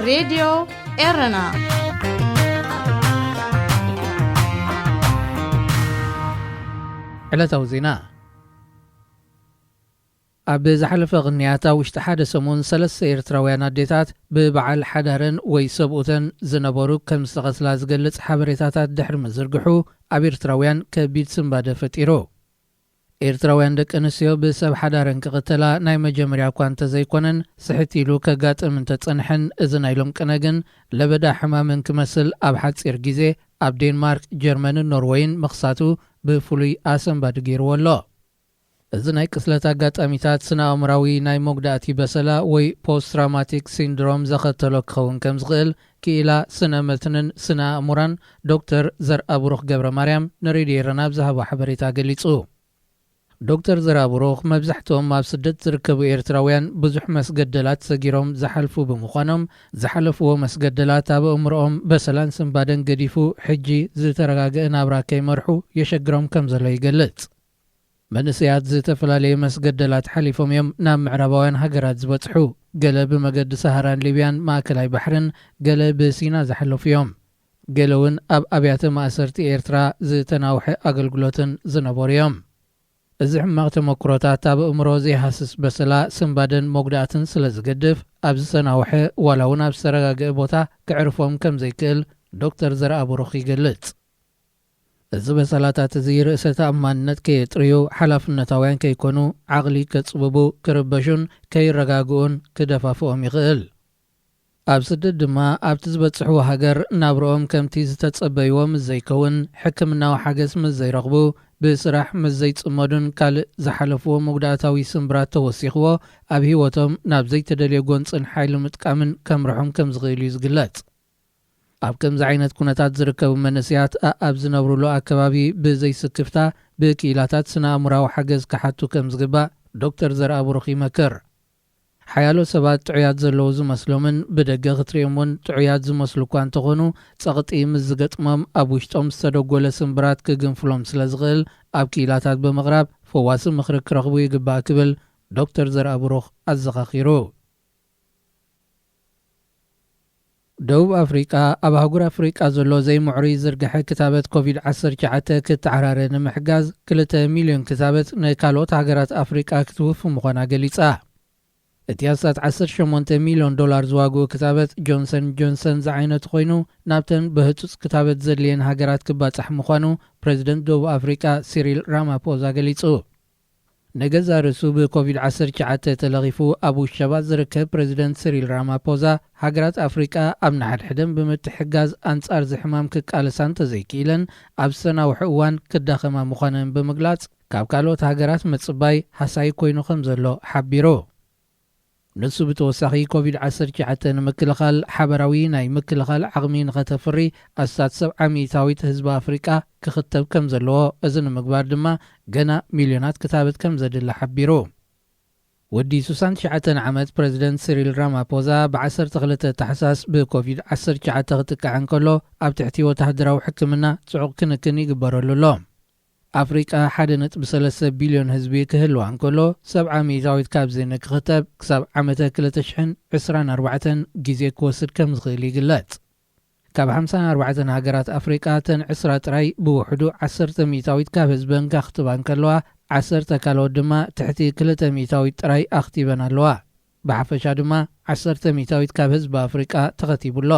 ሬድዮ ኤረና። ዕለታዊ ዜና። ኣብ ዝሓለፈ ቅንያት ኣብ ውሽጢ ሓደ ሰሙን ሰለስተ ኤርትራውያን ኣዴታት ብበዓል ሓዳረን ወይ ሰብኡተን ዝነበሩ ከም ዝተቐትላ ዝገልጽ ሓበሬታታት ድሕሪ ምዝርግሑ፣ ኣብ ኤርትራውያን ከቢድ ስንባደ ፈጢሩ። ኤርትራውያን ደቂ ኣንስትዮ ብሰብ ሓዳረን ክቕተላ ናይ መጀመርያ እኳ እንተዘይኮነን፣ ስሕት ኢሉ ከጋጥም እንተጸንሐን፣ እዚ ናይ ሎም ቅነ ግን ለበዳ ሕማምን ክመስል ኣብ ሓጺር ግዜ ኣብ ዴንማርክ፣ ጀርመንን ኖርወይን ምኽሳቱ ብፍሉይ ኣሰንባዲ ገይርዎ ኣሎ። እዚ ናይ ቅስለት ኣጋጣሚታት ስነ-ኣእምራዊ ናይ መጉዳእቲ በሰላ ወይ ፖስት ትራውማቲክ ሲንድሮም ዘኸተሎ ክኸውን ከም ዝኽእል ክኢላ ስነ መትንን ስነ ኣእምራን ዶክተር ዘርኣብሩኽ ገብረ ማርያም ንሬድዮ ኤረና ኣብ ዝሃቦ ሓበሬታ ገሊጹ። ዶክተር ዘርኣብሩኽ፣ መብዛሕትኦም ኣብ ስደት ዝርከቡ ኤርትራውያን ብዙሕ መስገደላት ሰጊሮም ዝሓልፉ ብምዃኖም፣ ዝሓለፍዎ መስገደላት ኣብ ኣእምሮኦም በሰላን ስንባደን ገዲፉ፣ ሕጂ ዝተረጋገአ ናብራ ከይመርሑ የሸግሮም ከም ዘሎ ይገልጽ። መንእሰያት ዝተፈላለየ መስገደላት ሓሊፎም እዮም ናብ ምዕራባውያን ሃገራት ዝበጽሑ። ገለ ብመገዲ ሰሃራን ሊብያን ማእከላይ ባሕርን፣ ገለ ብሲና ዝሓለፉ እዮም። ገለ እውን ኣብ ኣብያተ ማእሰርቲ ኤርትራ ዝተናውሐ ኣገልግሎትን ዝነበሩ እዮም። እዚ ሕማቕ ተመክሮታት ኣብ ኣእምሮ ዘይሃስስ በሰላ፣ ስንባደን መጉዳእትን ስለ ዝገድፍ፣ ኣብ ዝተናውሐ ዋላ እውን ኣብ ዝተረጋገአ ቦታ ከዕርፎም ከም ዘይክእል ዶክተር ዘርኣብሩኽ ይገልጽ። እዚ በሰላታት እዚ ርእሰ ተኣማንነት ከየጥርዩ፣ ሓላፍነታውያን ከይኮኑ፣ ዓቕሊ ከጽብቡ፣ ክርበሹን ከይረጋግኡን ክደፋፍኦም ይኽእል። ኣብ ስደት ድማ ኣብቲ ዝበጽሕዎ ሃገር ናብርኦም ከምቲ ዝተጸበይዎ ምስ ዘይከውን፣ ሕክምናዊ ሓገዝ ምስ ዘይረኽቡ፣ ብስራሕ ምስ ዘይጽመዱን ካልእ ዝሓለፍዎ መጉዳእታዊ ስምብራት ተወሲኽዎ፣ ኣብ ህይወቶም ናብ ዘይተደልየ ጎንጽን ሓይሊ ምጥቃምን ከምርሖም ከም ዝኽእል እዩ ዝግለጽ። ኣብ ከምዚ ዓይነት ኩነታት ዝርከቡ መንእሰያት ኣኣብ ዝነብሩሉ ኣከባቢ ብዘይስክፍታ ብክኢላታት ስነ-ኣእምራዊ ሓገዝ ክሓቱ ከም ዝግባእ ዶክተር ዘርኣብሩኽ ይመክር። ሓያሎ ሰባት ጥዑያት ዘለዉ ዝመስሎምን ብደገ ክትሪኦም እውን ጥዑያት ዝመስሉ እኳ እንተኾኑ፣ ጸቕጢ ምስ ዝገጥሞም ኣብ ውሽጦም ዝተደጎለ ስምብራት ክግንፍሎም ስለ ዝኽእል፣ ኣብ ክኢላታት ብምቕራብ ፈዋሲ ምኽሪ ክረኽቡ ይግባእ ክብል ዶክተር ዘርኣብሩኽ ኣዘኻኺሩ። ደቡብ ኣፍሪቃ፣ ኣብ ኣህጉር ኣፍሪቃ ዘሎ ዘይምዕሩይ ዝርግሐ ክታበት ኮቪድ ዓሰርተ ትሽዓተ ክተዓራረ ንምሕጋዝ፣ ክልተ ሚልዮን ክታበት ንካልኦት ሃገራት ኣፍሪቃ ክትውፊ ምዃና ገሊጻ። እቲ ኣስታት ዓሰርተ ሸሞንተ ሚልዮን ዶላር ዝዋግኡ ክታበት ጆንሰን ጆንሰን ዝዓይነቱ ኮይኑ፣ ናብተን ብህጹጽ ክታበት ዘድልየን ሃገራት ክባጻሕ ምዃኑ ፕረዚደንት ደቡብ ኣፍሪቃ ሲሪል ራማፖዛ ገሊጹ። ንገዛእ ርእሱ ብኮቪድ ዓሰርተ ትሽዓተ ተለኺፉ ኣብ ውሸባ ዝርከብ ፕረዚደንት ሲሪል ራማፖዛ፣ ሃገራት ኣፍሪቃ ኣብ ንሓድሕደን ብምትሕግጋዝ ኣንጻር እዚ ሕማም ክቃለሳ እንተዘይክኢለን፣ ኣብ ዝተናውሐ እዋን ክዳኸማ ምዃነን ብምግላጽ፣ ካብ ካልኦት ሃገራት ምጽባይ ሃሳዪ ኮይኑ ከም ዘሎ ሓቢሩ። ንሱ ብተወሳኺ፣ ኮቪድ ዓሰርተ ትሽዓተ ንምክልኻል ሓበራዊ ናይ ምክልኻል ዓቕሚ ንኸተፍሪ፣ ኣስታት ሰብዓ ሚእታዊት ህዝቢ ኣፍሪቃ ክኽተብ ከም ዘለዎ፣ እዚ ንምግባር ድማ ገና ሚልዮናት ክታበት ከም ዘድሊ ሓቢሩ። ወዲ ስሳን ትሽዓተን ዓመት ፕረዚደንት ሲሪል ራማፖዛ፣ ብ ዓሰርተ ክልተ ታሕሳስ ብኮቪድ ዓሰርተ ትሽዓተ ክጥቃዕ እንከሎ፣ ኣብ ትሕቲ ወተሃደራዊ ሕክምና ጽዑቕ ክንክን ይግበረሉ ኣሎ። ኣፍሪቃ ሓደ ነጥቢ ሰለስተ ቢልዮን ህዝቢ ክህልዋ እንከሎ፣ ሰብዓ ሚእታዊት ካብዚ ንክኽተብ ክሳብ ዓመተ ክልተ ሽሕን ዕስራን ኣርባዕተን ግዜ ክወስድ ከም ዝኽእል ይግለጽ። ካብ ሓምሳን ኣርባዕተን ሃገራት ኣፍሪቃ፣ እተን ዕስራ ጥራይ ብውሕዱ ዓሰርተ ሚእታዊት ካብ ህዝበን ከኽትባ እንከለዋ፣ ዓሰርተ ካልኦት ድማ ትሕቲ ክልተ ሚእታዊት ጥራይ ኣኽቲበን ኣለዋ። ብሓፈሻ ድማ ዓሰርተ ሚእታዊት ካብ ህዝቢ ኣፍሪቃ ተኸቲቡ ኣሎ።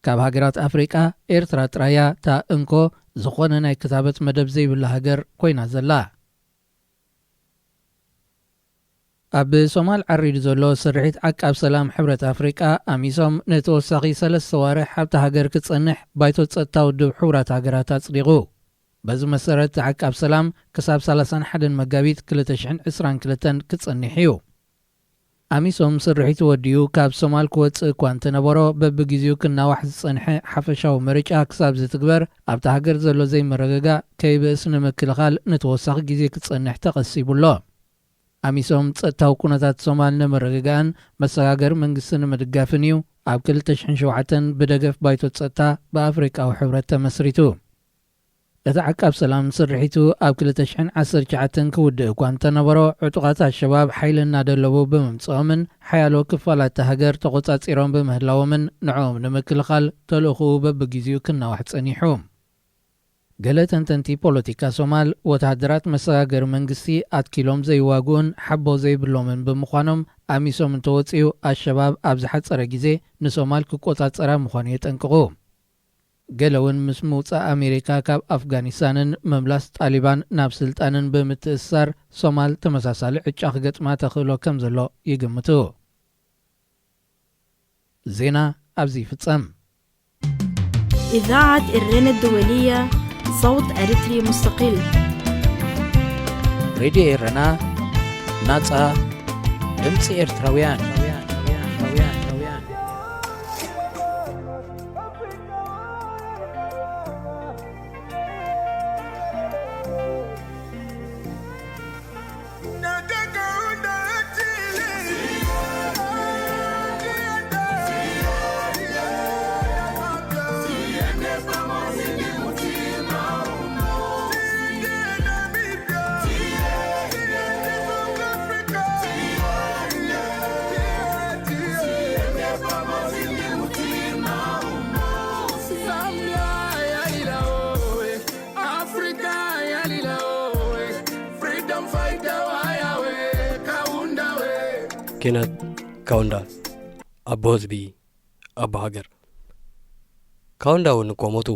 ካብ ሃገራት ኣፍሪቃ፣ ኤርትራ ጥራይ እያ እታ እንኮ ዝኾነ ናይ ክታበት መደብ ዘይብላ ሃገር ኮይና ዘላ። ኣብ ሶማል ዓሪዱ ዘሎ ስርሒት ዓቃብ ሰላም ሕብረት ኣፍሪቃ፣ ኣሚሶም፣ ንተወሳኺ ሰለስተ ዋርሕ ኣብታ ሃገር ክጸንሕ ባይቶ ጸጥታ ውድብ ሕቡራት ሃገራት ኣጽዲቑ። በዚ መሰረት፣ ዓቃብ ሰላም ክሳብ ሰላሳን ሓደን መጋቢት ክልተ ሽሕን ዕስራን ክልተን ክጸንሕ እዩ። ኣሚሶም ስርሒቱ ወዲኡ ካብ ሶማል ክወጽእ እኳ እንተነበሮ፣ በብግዜኡ ክናዋሕ ዝጸንሐ ሓፈሻዊ ምርጫ ክሳብ ዝትግበር፣ ኣብታ ሃገር ዘሎ ዘይምርግጋእ ከይብእስ ንምክልኻል ንተወሳኺ ግዜ ክጸንሕ ተቐሲቡ ኣሎ። ኣሚሶም ጸጥታዊ ኩነታት ሶማል ንምርግጋእን መሰጋገሪ መንግስቲ ንምድጋፍን እዩ ኣብ ክልተ ሽሕን ሸውዓተን ብደገፍ ባይቶ ጸጥታ ብኣፍሪቃዊ ሕብረት ተመስሪቱ። እቲ ዓቃብ ሰላም ስርሒቱ ኣብ ክልተ ሽሕን ዓሰርተ ትሽዓተን ክውድእ እኳ እንተነበሮ፣ ዕጡቓት ኣሸባብ ሓይሊ እናደለቡ ብምምጽኦምን ሓያሎ ክፋላት እታ ሃገር ተቖጻጺሮም ብምህላዎምን ንዕኦም ንምክልኻል ተልእኾኡ በብግዜኡ ክናዋሕ ጸኒሑ። ገለ ተንተንቲ ፖለቲካ ሶማል፣ ወተሃደራት መሰጋገሪ መንግስቲ ኣትኪሎም ዘይዋግኡን ሓቦ ዘይብሎምን ብምዃኖም፣ ኣሚሶም እንተወጺኡ ኣሸባብ ኣብ ዝሓጸረ ግዜ ንሶማል ክቆጻጸራ ምዃኑ የጠንቅቑ። ገለ እውን ምስ ምውጻእ ኣሜሪካ ካብ ኣፍጋኒስታንን ምምላስ ጣሊባን ናብ ስልጣንን ብምትእስሳር፣ ሶማል ተመሳሳሊ ዕጫ ክገጥማ ተኽእሎ ከም ዘሎ ይግምቱ። ዜና ኣብዚ ይፍጸም። إذاعة إرنا الدولية، صوت أريتري مستقل. ሬድዮ ኤረና፣ ናጻ ድምጺ ኤርትራውያን። ኬነት ካውንዳ፣ ኣቦ ህዝቢ፣ ኣቦ ሃገር። ካውንዳ እውን እኮ ሞቱ።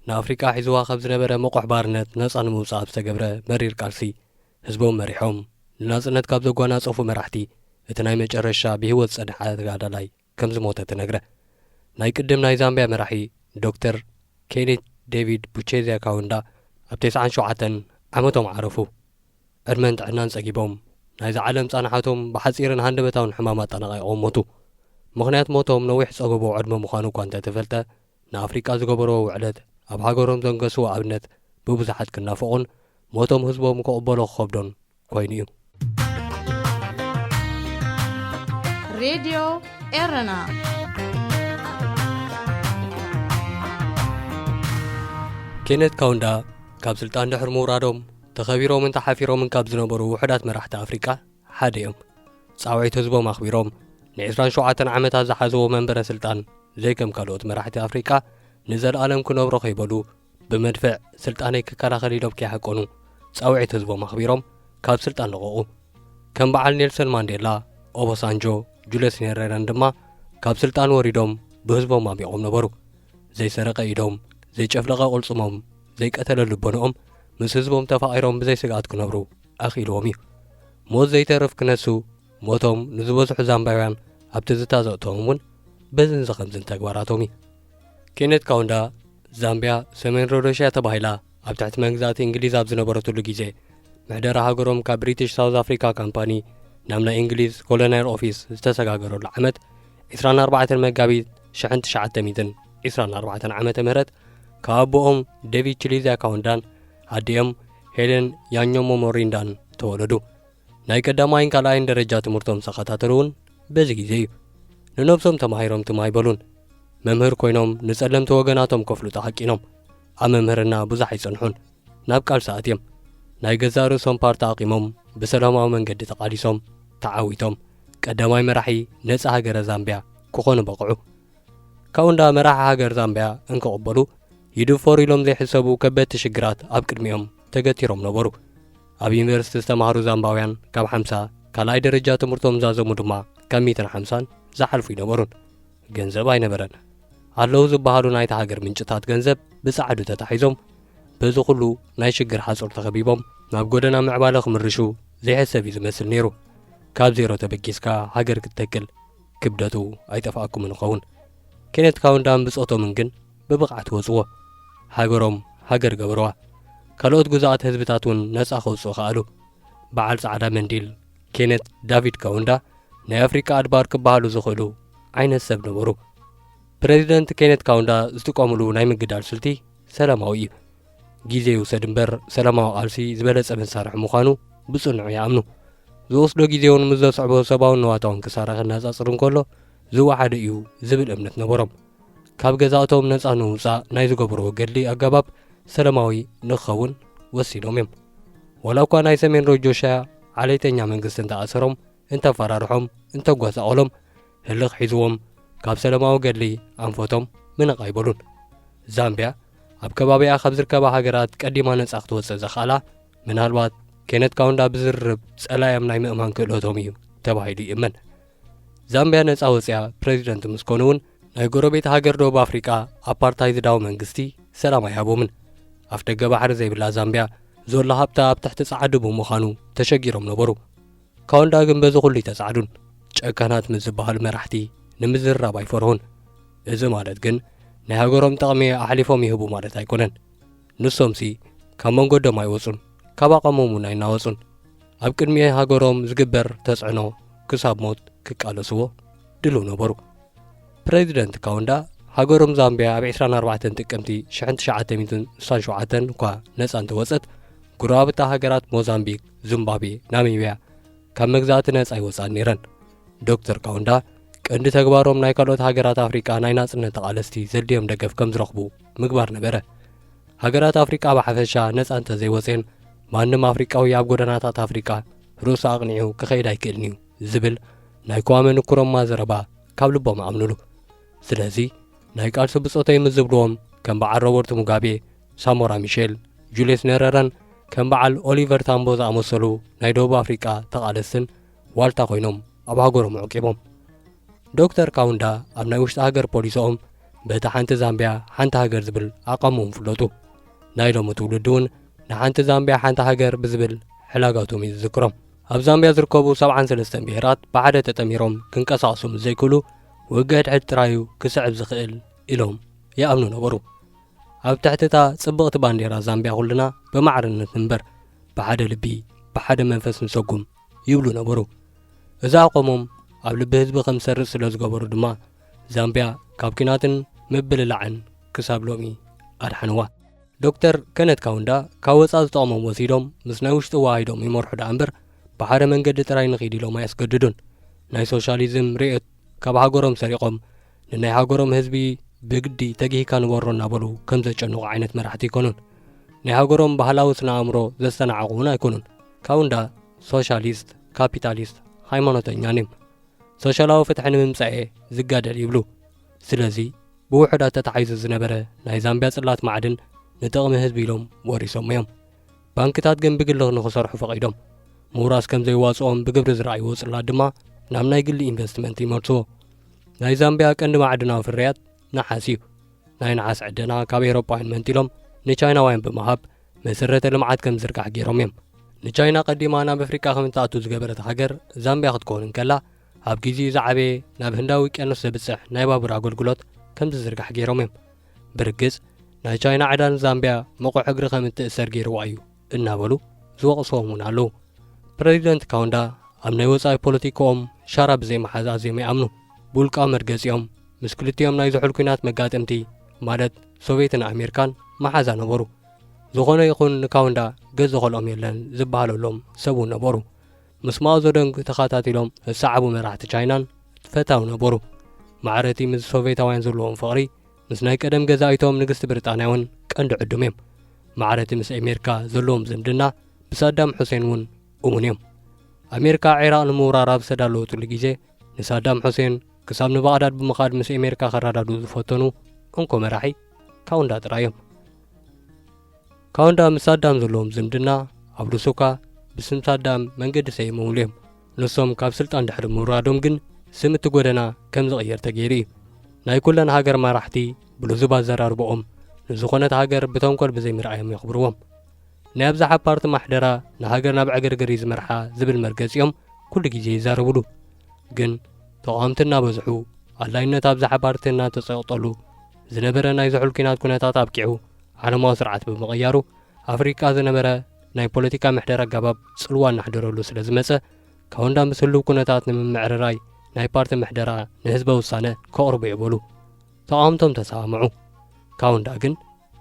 ንኣፍሪቃ ሒዝዋ ካብ ዝነበረ መቑሕ ባርነት ነጻ ንምውጻእ ኣብ ዝተገብረ መሪር ቃልሲ፣ ህዝቦም መሪሖም፣ ንናጽነት ካብ ዘጓናጸፉ መራሕቲ እቲ ናይ መጨረሻ ብህይወት ዝጸንሐ ተጋዳላይ ከም ዝሞተ ተነግረ። ናይ ቅድም ናይ ዛምቢያ መራሒ ዶክተር ኬኔት ዴቪድ ቡቼዝያ ካውንዳ ኣብ ተስዓን ሸውዓተን ዓመቶም ዓረፉ። ዕድመን ጥዕናን ጸጊቦም፣ ናይዛ ዓለም ጻንሓቶም ብሓጺርን ሃንደበታውን ሕማም ኣጠናቒቖም ሞቱ። ምኽንያት ሞቶም ነዊሕ ጸገቦ ዕድመ ምዃኑ እኳ እንተተፈልጠ፣ ንኣፍሪቃ ዝገበርዎ ውዕለት፣ ኣብ ሃገሮም ዘንገስዎ ኣብነት ብብዙሓት ክናፈቑን ሞቶም ህዝቦም ክቕበሎ ክኸብዶን ኮይኑ እዩ። ሬድዮ ኤረና። ኬነት ካውንዳ ካብ ስልጣን ድሕሪ ምውራዶም፣ ተኸቢሮምን ተሓፊሮምን ካብ ዝነበሩ ውሑዳት መራሕቲ ኣፍሪቃ ሓደ እዮም። ጻውዒት ህዝቦም ኣኽቢሮም፣ ንዕስራን ሸውዓተን ዓመታት ዝሓዝዎ መንበረ ስልጣን፣ ዘይከም ካልኦት መራሕቲ ኣፍሪቃ፣ ንዘለኣለም ክነብሮ ከይበሉ፣ ብመድፍዕ ስልጣነይ ክከላኸል ኢሎም ከይሓቀኑ፣ ጻውዒት ህዝቦም ኣኽቢሮም ካብ ስልጣን ለቐቑ። ከም በዓል ኔልሰን ማንዴላ፣ ኦባሳንጆ፣ ጁልየስ ኘሬረን ድማ ካብ ስልጣን ወሪዶም ብህዝቦም ማሚቖም ነበሩ። ዘይሰረቐ ኢዶም፣ ዘይጨፍለቐ ቅልጽሞም፣ ዘይቀተለ ልቦንኦም ምስ ህዝቦም ተፋቒሮም ብዘይ ስግኣት ክነብሩ ኣኽኢልዎም እዩ። ሞት ዘይተርፍ ክነሱ፣ ሞቶም ንዝበዝሑ ዛምባውያን ኣብ ትዝታ ዘእተዎም እውን በዝን ዝኸምዝን ተግባራቶም እዩ። ኬኔት ካውንዳ፣ ዛምቢያ ሰሜን ሮዶሽያ ተባሂላ ኣብ ትሕቲ መግዛእቲ እንግሊዝ ኣብ ዝነበረትሉ ግዜ፣ ምሕደራ ሃገሮም ካብ ብሪቲሽ ሳውዝ ኣፍሪካ ካምፓኒ ናብ ናይ እንግሊዝ ኮሎናል ኦፊስ ዝተሰጋገረሉ ዓመት፣ ዕስራን ኣርባዕተን መጋቢት ሽሕን ትሽዓተ ሚእትን ዕስራን ኣርባዕተን ዓመተ ምህረት፣ ካብ ኣቦኦም ዴቪድ ችሊዝያ ካውንዳን ኣዲኦም ሄለን ያኞሞ ሞሪንዳን ተወለዱ። ናይ ቀዳማይን ካልኣይን ደረጃ ትምህርቶም ዝተኸታተሉ እውን በዚ ግዜ እዩ። ንነብሶም ተማሂሮም ትም ኣይበሉን። መምህር ኮይኖም ንጸለምቲ ወገናቶም ከፍልጡ ሓቂኖም። ኣብ መምህርና ብዙሕ ኣይጸንሑን። ናብ ቃልሲ ኣትዮም። ናይ ገዛእ ርእሶም ፓርቲ ኣቂሞም ብሰላማዊ መንገዲ ተቓሊሶም፣ ተዓዊቶም፣ ቀዳማይ መራሒ ነጻ ሃገረ ዛምቢያ ክኾኑ በቕዑ። ካውንዳ መራሒ ሃገር ዛምቢያ እንክቕበሉ፣ ይድፈሩ ኢሎም ዘይሕሰቡ ከበድቲ ሽግራት ኣብ ቅድሚኦም ተገቲሮም ነበሩ። ኣብ ዩኒቨርሲቲ ዝተማህሩ ዛምባውያን ካብ ሓምሳ፣ ካልኣይ ደረጃ ትምህርቶም ዛዘሙ ድማ ካብ ሚእትን ሓምሳን ዝሓልፉ ኣይነበሩን። ገንዘብ ኣይነበረን። ኣለዉ ዝበሃሉ ናይታ ሃገር ምንጭታት ገንዘብ ብጻዕዱ ተታሒዞም፣ በዚ ኩሉ ናይ ሽግር ሓጹር ተኸቢቦም፣ ናብ ጎደና ምዕባለ ክምርሹ ዘይሕሰብ እዩ ዝመስል ነይሩ። ካብ ዜሮ ተበጊስካ ሃገር ክትተክል ክብደቱ ኣይጠፍኣኩምን ይኸውን። ኬኔት ካውንዳን ብጾቶምን ግን ብብቕዓት ወጽዎ። ሃገሮም ሃገር ገበርዋ። ካልኦት ግዙኣት ህዝብታት እውን ነጻ ከውጽኡ ከኣሉ። በዓል ጻዕዳ መንዲል ኬኔት ዳቪድ ካውንዳ ናይ ኣፍሪቃ ኣድባር ክበሃሉ ዝኽእሉ ዓይነት ሰብ ነበሩ። ፕረዚደንት ኬኔት ካውንዳ ዝጥቀምሉ ናይ ምግዳል ስልቲ ሰላማዊ እዩ። ግዜ ይውሰድ እምበር፣ ሰላማዊ ቃልሲ ዝበለጸ መሳርሒ ምዃኑ ብጽኑዕ ይኣምኑ። ዝወስዶ ግዜ እውን ምስ ዘስዕቦ ሰብኣውን ንዋታውን ክሳራ ከነጻጽር እንከሎ ዝወሓደ እዩ ዝብል እምነት ነበሮም። ካብ ገዛእቶም ነጻ ንምውጻእ ናይ ዝገበርዎ ገድሊ ኣገባብ ሰላማዊ ንክኸውን ወሲኖም እዮም። ዋላ እኳ ናይ ሰሜን ሮጆሻ ዓሌተኛ መንግስቲ እንተኣሰሮም፣ እንተፈራርሖም፣ እንተጓሳቆሎም፣ ህልኽ ሒዝዎም ካብ ሰላማዊ ገድሊ ኣንፈቶም ምንቕ ኣይበሉን። ዛምቢያ ኣብ ከባቢኣ ካብ ዝርከባ ሃገራት ቀዲማ ነጻ ክትወጽእ ዘኽኣላ፣ ምናልባት ኬነት ካውንዳ ብዝርርብ ጸላዮም ናይ ምእማን ክእለቶም እዩ ተባሂሉ ይእመን። ዛምቢያ ነጻ ወጽያ ፕሬዚደንት ምስ ኮኑ እውን፣ ናይ ጎረቤት ሃገር ደቡብ ኣፍሪቃ ኣፓርታይዝዳዊ መንግስቲ ሰላም ኣይሃቦምን። ኣፍደገ ባሕሪ ዘይብላ ዛምቢያ፣ ዘሎ ሃብታ ኣብ ትሕቲ ጸዓዱ ብምዃኑ ተሸጊሮም ነበሩ። ካውንዳ ግን በዚ ኩሉ ኣይተጻዕዱን። ጨካናት ምስ ዝበሃሉ መራሕቲ ንምዝርራብ ኣይፈርሁን። እዚ ማለት ግን ናይ ሃገሮም ጥቕሚ ኣሕሊፎም ይህቡ ማለት ኣይኮነን። ንሶምሲ ካብ መንገዶም ኣይወጹን፣ ካብ ኣቋሞም እውን ኣይናወጹን። ኣብ ቅድሚ ሃገሮም ዝግበር ተጽዕኖ ክሳብ ሞት ክቃለስዎ ድሉው ነበሩ። ፕሬዚደንት ካውንዳ፣ ሃገሮም ዛምቢያ ኣብ ዕስራን ኣርባዕተን ጥቅምቲ ሽሕን ትሽዓተ ሚእትን ስሳን ሸውዓተን እኳ ነጻ እንተወጸት፣ ጎረባብታ ሃገራት ሞዛምቢክ፣ ዚምባብዌ፣ ናሚብያ ካብ መግዛእቲ ነጻ ኣይወጻን ነይረን። ዶክተር ካውንዳ፣ ቀንዲ ተግባሮም ናይ ካልኦት ሃገራት ኣፍሪቃ ናይ ናጽነት ተቓለስቲ ዘድልዮም ደገፍ ከም ዝረኽቡ ምግባር ነበረ። ሃገራት ኣፍሪቃ ብሓፈሻ ነጻ እንተዘይወጽየን፣ ማንም ኣፍሪቃዊ ኣብ ጎደናታት ኣፍሪቃ ርእሱ ኣቕኒዑ ክኸይድ ኣይክእልን እዩ ዝብል ናይ ክዋመ ንኩሩማ ዘረባ ካብ ልቦም ኣምንሉ። ስለዚ ናይ ቃልሲ ብጾተይ ምስ ዝብልዎም፣ ከም በዓል ሮበርት ሙጋቤ፣ ሳሞራ ሚሼል፣ ጁልየስ ነረረን ከም በዓል ኦሊቨር ታምቦ ዝኣመሰሉ ናይ ደቡብ ኣፍሪቃ ተቓለስትን ዋልታ ኮይኖም ኣብ ሃገሮም ኣዕቂቦም። ዶክተር ካውንዳ ኣብ ናይ ውሽጢ ሃገር ፖሊሶኦም በቲ ሓንቲ ዛምቢያ ሓንቲ ሃገር ዝብል ኣቋሞም ይፍለጡ። ናይ ሎሚ ትውልዲ እውን ንሓንቲ ዛምቢያ ሓንቲ ሃገር ብዝብል ሕላጋቶም እዩ ዝዝክሮም። ኣብ ዛምቢያ ዝርከቡ ሰብዓን ሰለስተን ብሄራት ብሓደ ተጠሚሮም ክንቀሳቐሱ ምስ ዘይክእሉ፣ ውግእ ሕድሕድ ጥራዩ ክስዕብ ዝኽእል ኢሎም ይኣምኑ ነበሩ። ኣብ ትሕቲ እታ ጽብቕቲ ባንዴራ ዛምቢያ ኩልና ብማዕርነት ንንበር፣ ብሓደ ልቢ፣ ብሓደ መንፈስ ንሰጉም ይብሉ ነበሩ። እዚ ኣቋሞም ኣብ ልቢ ህዝቢ ከም ዝሰርጽ ስለ ዝገበሩ ድማ፣ ዛምቢያ ካብ ኲናትን ምብልላዕን ክሳብ ሎሚ ኣድሓንዋ። ዶክተር ከነት ካውንዳ ካብ ወጻኢ ዝጠቕሞም ወሲዶም ምስ ናይ ውሽጢ ወሃሂዶም ይመርሑ ደኣ እምበር፣ ብሓደ መንገዲ ጥራይ ንኺድ ኢሎም ኣየስገድዱን። ናይ ሶሻሊዝም ርእዮት ካብ ሃገሮም ሰሪቖም፣ ንናይ ሃገሮም ህዝቢ ብግዲ ተጊህካ ንበሮ እናበሉ ከም ዘጨንቑ ዓይነት መራሕቲ ኣይኮኑን። ናይ ሃገሮም ባህላዊ ስነ ኣእምሮ ዘስተናዕቑ እውን ኣይኮኑን። ካውንዳ ሶሻሊስት፣ ካፒታሊስት፣ ሃይማኖተኛን እዮም። ሶሻላዊ ፍትሒ ንምምጻእ እየ ዝጋደል ይብሉ። ስለዚ ብውሑዳት ተታሒዙ ዝነበረ ናይ ዛምቢያ ጽላት ማዕድን ንጥቕሚ ህዝቢ ኢሎም ወሪሶሞ እዮም። ባንክታት ግን ብግሊ ንኽሰርሑ ፈቒዶም። ምውራስ ከም ዘየዋጽኦም ብግብሪ ዝረኣይዎ ጽላት ድማ ናብ ናይ ግሊ ኢንቨስትመንት ይመልስዎ። ናይ ዛምቢያ ቀንዲ ማዕድናዊ ፍርያት ነሓስ እዩ። ናይ ነሓስ ዕደና ካብ ኤውሮጳውያን መንጢሎም ንቻይናውያን ብምሃብ መሰረተ ልምዓት ከም ዝርጋሕ ገይሮም እዮም። ንቻይና ቀዲማ ናብ ኣፍሪቃ ከም እትኣቱ ዝገበረት ሃገር ዛምቢያ ክትከውን እንከላ፣ ኣብ ግዜኡ ዝዓበየ ናብ ህንዳዊ ውቅያኖስ ዘብጽሕ ናይ ባቡር ኣገልግሎት ከም ዝዝርጋሕ ገይሮም እዮም። ብርግጽ ናይ ቻይና ዕዳ ንዛምቢያ መቑሕ እግሪ ከም እትእሰር ገይርዋ እዩ እናበሉ ዝወቕስዎም እውን ኣለዉ። ፕረዚደንት ካውንዳ ኣብ ናይ ወጻኢ ፖለቲካኦም ሻራ ብዘይመሓዝ ኣዝዮም ይኣምኑ። ብውልቃዊ መርገጺኦም ምስ ክልቲኦም ናይ ዝሑል ኲናት መጋጥምቲ፣ ማለት ሶቬትን ኣሜሪካን፣ መሓዛ ነበሩ። ዝኾነ ይኹን ንካውንዳ ገዝ ዝኸልኦም የለን ዝበሃለሎም ሰብ እውን ነበሩ። ምስ ማኦ ዘዶንግ ተኸታቲሎም ዝሰዓቡ መራሕቲ ቻይናን ፈታው ነበሩ። ማዕረቲ ምስ ሶቬታውያን ዘለዎም ፍቕሪ፣ ምስ ናይ ቀደም ገዛኢቶም ንግስቲ ብሪጣንያ እውን ቀንዲ ዕዱም እዮም። ማዕረቲ ምስ ኣሜሪካ ዘለዎም ዝምድና ብሳዳም ሑሴን እውን እሙን እዮም። ኣሜሪካ ዒራቕ ንምውራር ኣብ ዝተዳለወትሉ ግዜ፣ ንሳዳም ሑሴን ክሳብ ንባቕዳድ ብምኻድ ምስ ኣሜሪካ ከረዳድኡ ዝፈተኑ እንኮ መራሒ ካውንዳ ጥራይ እዮም። ካውንዳ ምስ ሳዳም ዘለዎም ዝምድና ኣብ ሉሱካ ብስም ሳዳም መንገዲ ሰይሞምሉ እዮም። ንሶም ካብ ስልጣን ድሕሪ ምውራዶም ግን ስም እቲ ጎደና ከም ዝቕየር ተገይሩ እዩ። ናይ ኩለን ሃገር መራሕቲ ብልዙብ ኣዘራርባኦም ንዝኾነት ሃገር ብተንኮል ብዘይምርኣዮም የኽብርዎም። ናይ ኣብዝሓ ፓርቲ ማሕደራ ንሃገር ናብ ዕግርግር እዩ ዝመርሓ ዝብል መርገጺኦም ኩሉ ግዜ ይዛረብሉ። ግን ተቓወምቲ እናበዝሑ፣ ኣድላይነት ኣብዝሓ ፓርቲ እናተጸቕጠሉ ዝነበረ ናይ ዝሑል ኲናት ኩነታት ኣብቂዑ ዓለማዊ ስርዓት ብምቕያሩ፣ ኣፍሪቃ ዝነበረ ናይ ፖለቲካ ምሕደራ ኣገባብ ጽልዋ እናሕደረሉ ስለ ዝመጸ፣ ካውንዳ ምስ ህሉው ኩነታት ንምምዕርራይ ናይ ፓርቲ ምሕደራ ንህዝበ ውሳነ ከቕርቡ ይቕበሉ። ተቓወምቶም ተሰማምዑ። ካውንዳ ግን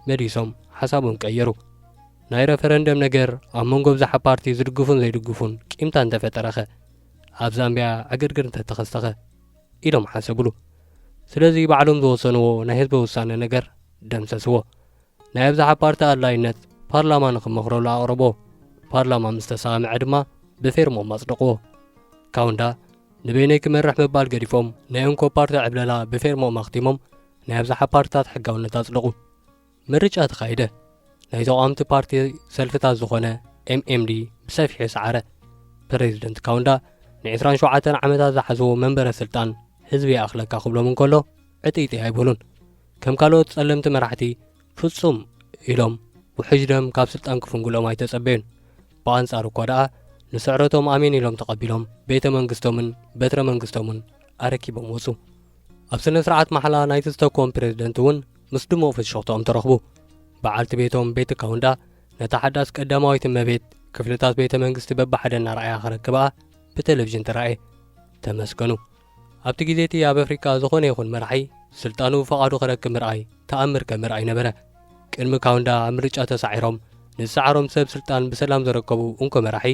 መሊሶም ሓሳቦም ቀየሩ። ናይ ረፈረንደም ነገር ኣብ መንጎ ብዝሓ ፓርቲ ዝድግፉን ዘይድግፉን ቂምታ እንተፈጠረኸ፣ ኣብ ዛምቢያ ዕግርግር እንተተኸስተኸ ኢሎም ሓሰብሉ። ስለዚ ባዕሎም ዝወሰንዎ ናይ ህዝበ ውሳነ ነገር ደምሰስዎ። ናይ ኣብዝሓ ፓርቲ ኣድላይነት ፓርላማ ንኽመኽረሉ ኣቕረቦ። ፓርላማ ምስ ተሰማምዐ ድማ ብፌርሞም ኣጽደቕዎ። ካውንዳ ንበይነይ ክመርሕ ምባል ገዲፎም ናይ እንኮ ፓርቲ ዕብለላ ብፌርሞም ኣኽቲሞም ናይ ኣብዝሓ ፓርትታት ሕጋውነት ኣጽደቑ። ምርጫ ተኻይደ። ናይ ተቓወምቲ ፓርቲ ሰልፍታት ዝኾነ ኤምኤምዲ ብሰፊሑ ሰዓረ። ፕሬዚደንት ካውንዳ ንዒስራን ሸውዓተን ዓመታት ዝሓዝዎ መንበረ ስልጣን ህዝቢ ይኣኽለካ ክብሎም እንከሎ ዕጥይጥይ ኣይበሉን። ከም ካልኦት ጸለምቲ መራሕቲ ፍጹም ኢሎም ውሕጅ ደም ካብ ስልጣን ክፍንጉሎም ኣይተጸበዩን። ብኣንጻሩ እኳ ደኣ ንስዕረቶም ኣሜን ኢሎም ተቐቢሎም ቤተ መንግስቶምን በትረ መንግስቶምን ኣረኪቦም ወጹ። ኣብ ስነ ስርዓት ማሕላ ናይቲ ዝተክዎም ፕሬዝደንት እውን ምስ ድሙቕ ፍሽኽትኦም ተረኽቡ። በዓልቲ ቤቶም ቤቲ ካውንዳ ነታ ሓዳስ ቀዳማዊት እመቤት ክፍልታት ቤተ መንግስቲ በብሓደ እናረኣያ ክረክብኣ ብቴሌቪዥን ተራእየ። ተመስገኑ። ኣብቲ ግዜ እቲ ኣብ ኣፍሪቃ ዝኾነ ይኹን መራሒ ስልጣኑ ብፍቓዱ ክረክብ ምርኣይ ተኣምር ከም ምርኣይ ነበረ። ቅድሚ ካውንዳ ኣብ ምርጫ ተሳዒሮም ንዝሰዓሮም ሰብ ስልጣን ብሰላም ዘረከቡ እንኮ መራሒ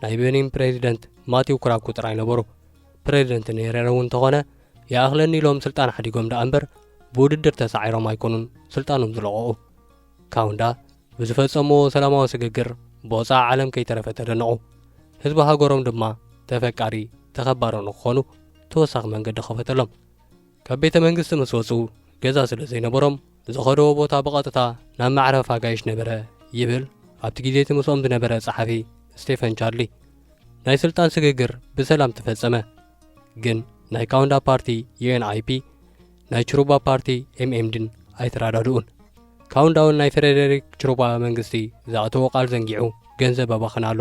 ናይ ቤኒን ፕሬዚደንት ማቲው ኩራኩ ጥራይ ነበሩ። ፕሬዚደንት ኔሬረ እውን እንተኾነ ይኣኽለኒ ኢሎም ስልጣን ሓዲጎም ደኣ እምበር ብውድድር ተሳዒሮም ኣይኮኑን ስልጣኖም ዝለቐቑ። ካውንዳ ብዝፈጸምዎ ሰላማዊ ስግግር ብወጻኢ ዓለም ከይተረፈ ተደነቑ። ህዝቢ ሃገሮም ድማ ተፈቃሪ ተኸባሪ ንክኾኑ ተወሳኺ መንገዲ ከፈተሎም። ካብ ቤተ መንግስቲ ምስ ወጹ ገዛ ስለ ዘይነበሮም ዝኸደዎ ቦታ ብቐጥታ ናብ መዕረፊ ኣጋይሽ ነበረ ይብል ኣብቲ ግዜ እቲ ምስኦም ዝነበረ ጸሓፊ ስቴፈን ቻርሊ። ናይ ስልጣን ስግግር ብሰላም ተፈጸመ። ግን ናይ ካውንዳ ፓርቲ ዩኤንኣይፒ ናይ ችሩባ ፓርቲ ኤምኤምድን ኣይተረዳድኡን። ካውንዳ እውን ናይ ፍሬደሪክ ችሩባ መንግስቲ ዝኣተዎ ቃል ዘንጊዑ ገንዘብ ኣባኽን ኣሎ፣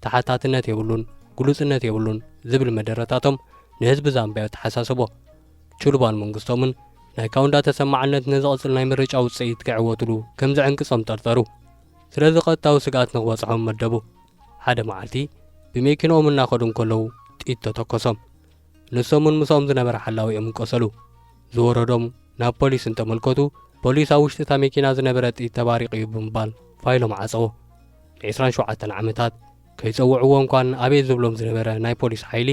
ተሓታትነት የብሉን፣ ግሉጽነት የብሉን ዝብል መደረታቶም ንህዝቢ ዛምቢያ ተሓሳሰቦ። ችሉባን መንግስቶምን ናይ ካውንዳ ተሰማዕነት ንዝቕጽል ናይ ምርጫ ውጽኢት ክዕወትሉ ከም ዝዕንቅጾም ጠርጠሩ። ስለዚ ቀጥታዊ ስግኣት ንክበጽሖም መደቡ። ሓደ መዓልቲ ብመኪንኦም እናኸዱ እንከለዉ ጥይት ተተኮሶም። ንሶምን ምስኦም ዝነበረ ሓላዊኦም ቆሰሉ። ዝወረዶም ናብ ፖሊስ እንተመልከቱ ፖሊስ ኣብ ውሽጢ እታ መኪና ዝነበረ ጥይት ተባሪቑ እዩ ብምባል ፋይሎም ዓጸዎ። ንዒስራን ሸውዓተን ዓመታት ከይጸውዕዎ እንኳን ኣቤት ዝብሎም ዝነበረ ናይ ፖሊስ ሓይሊ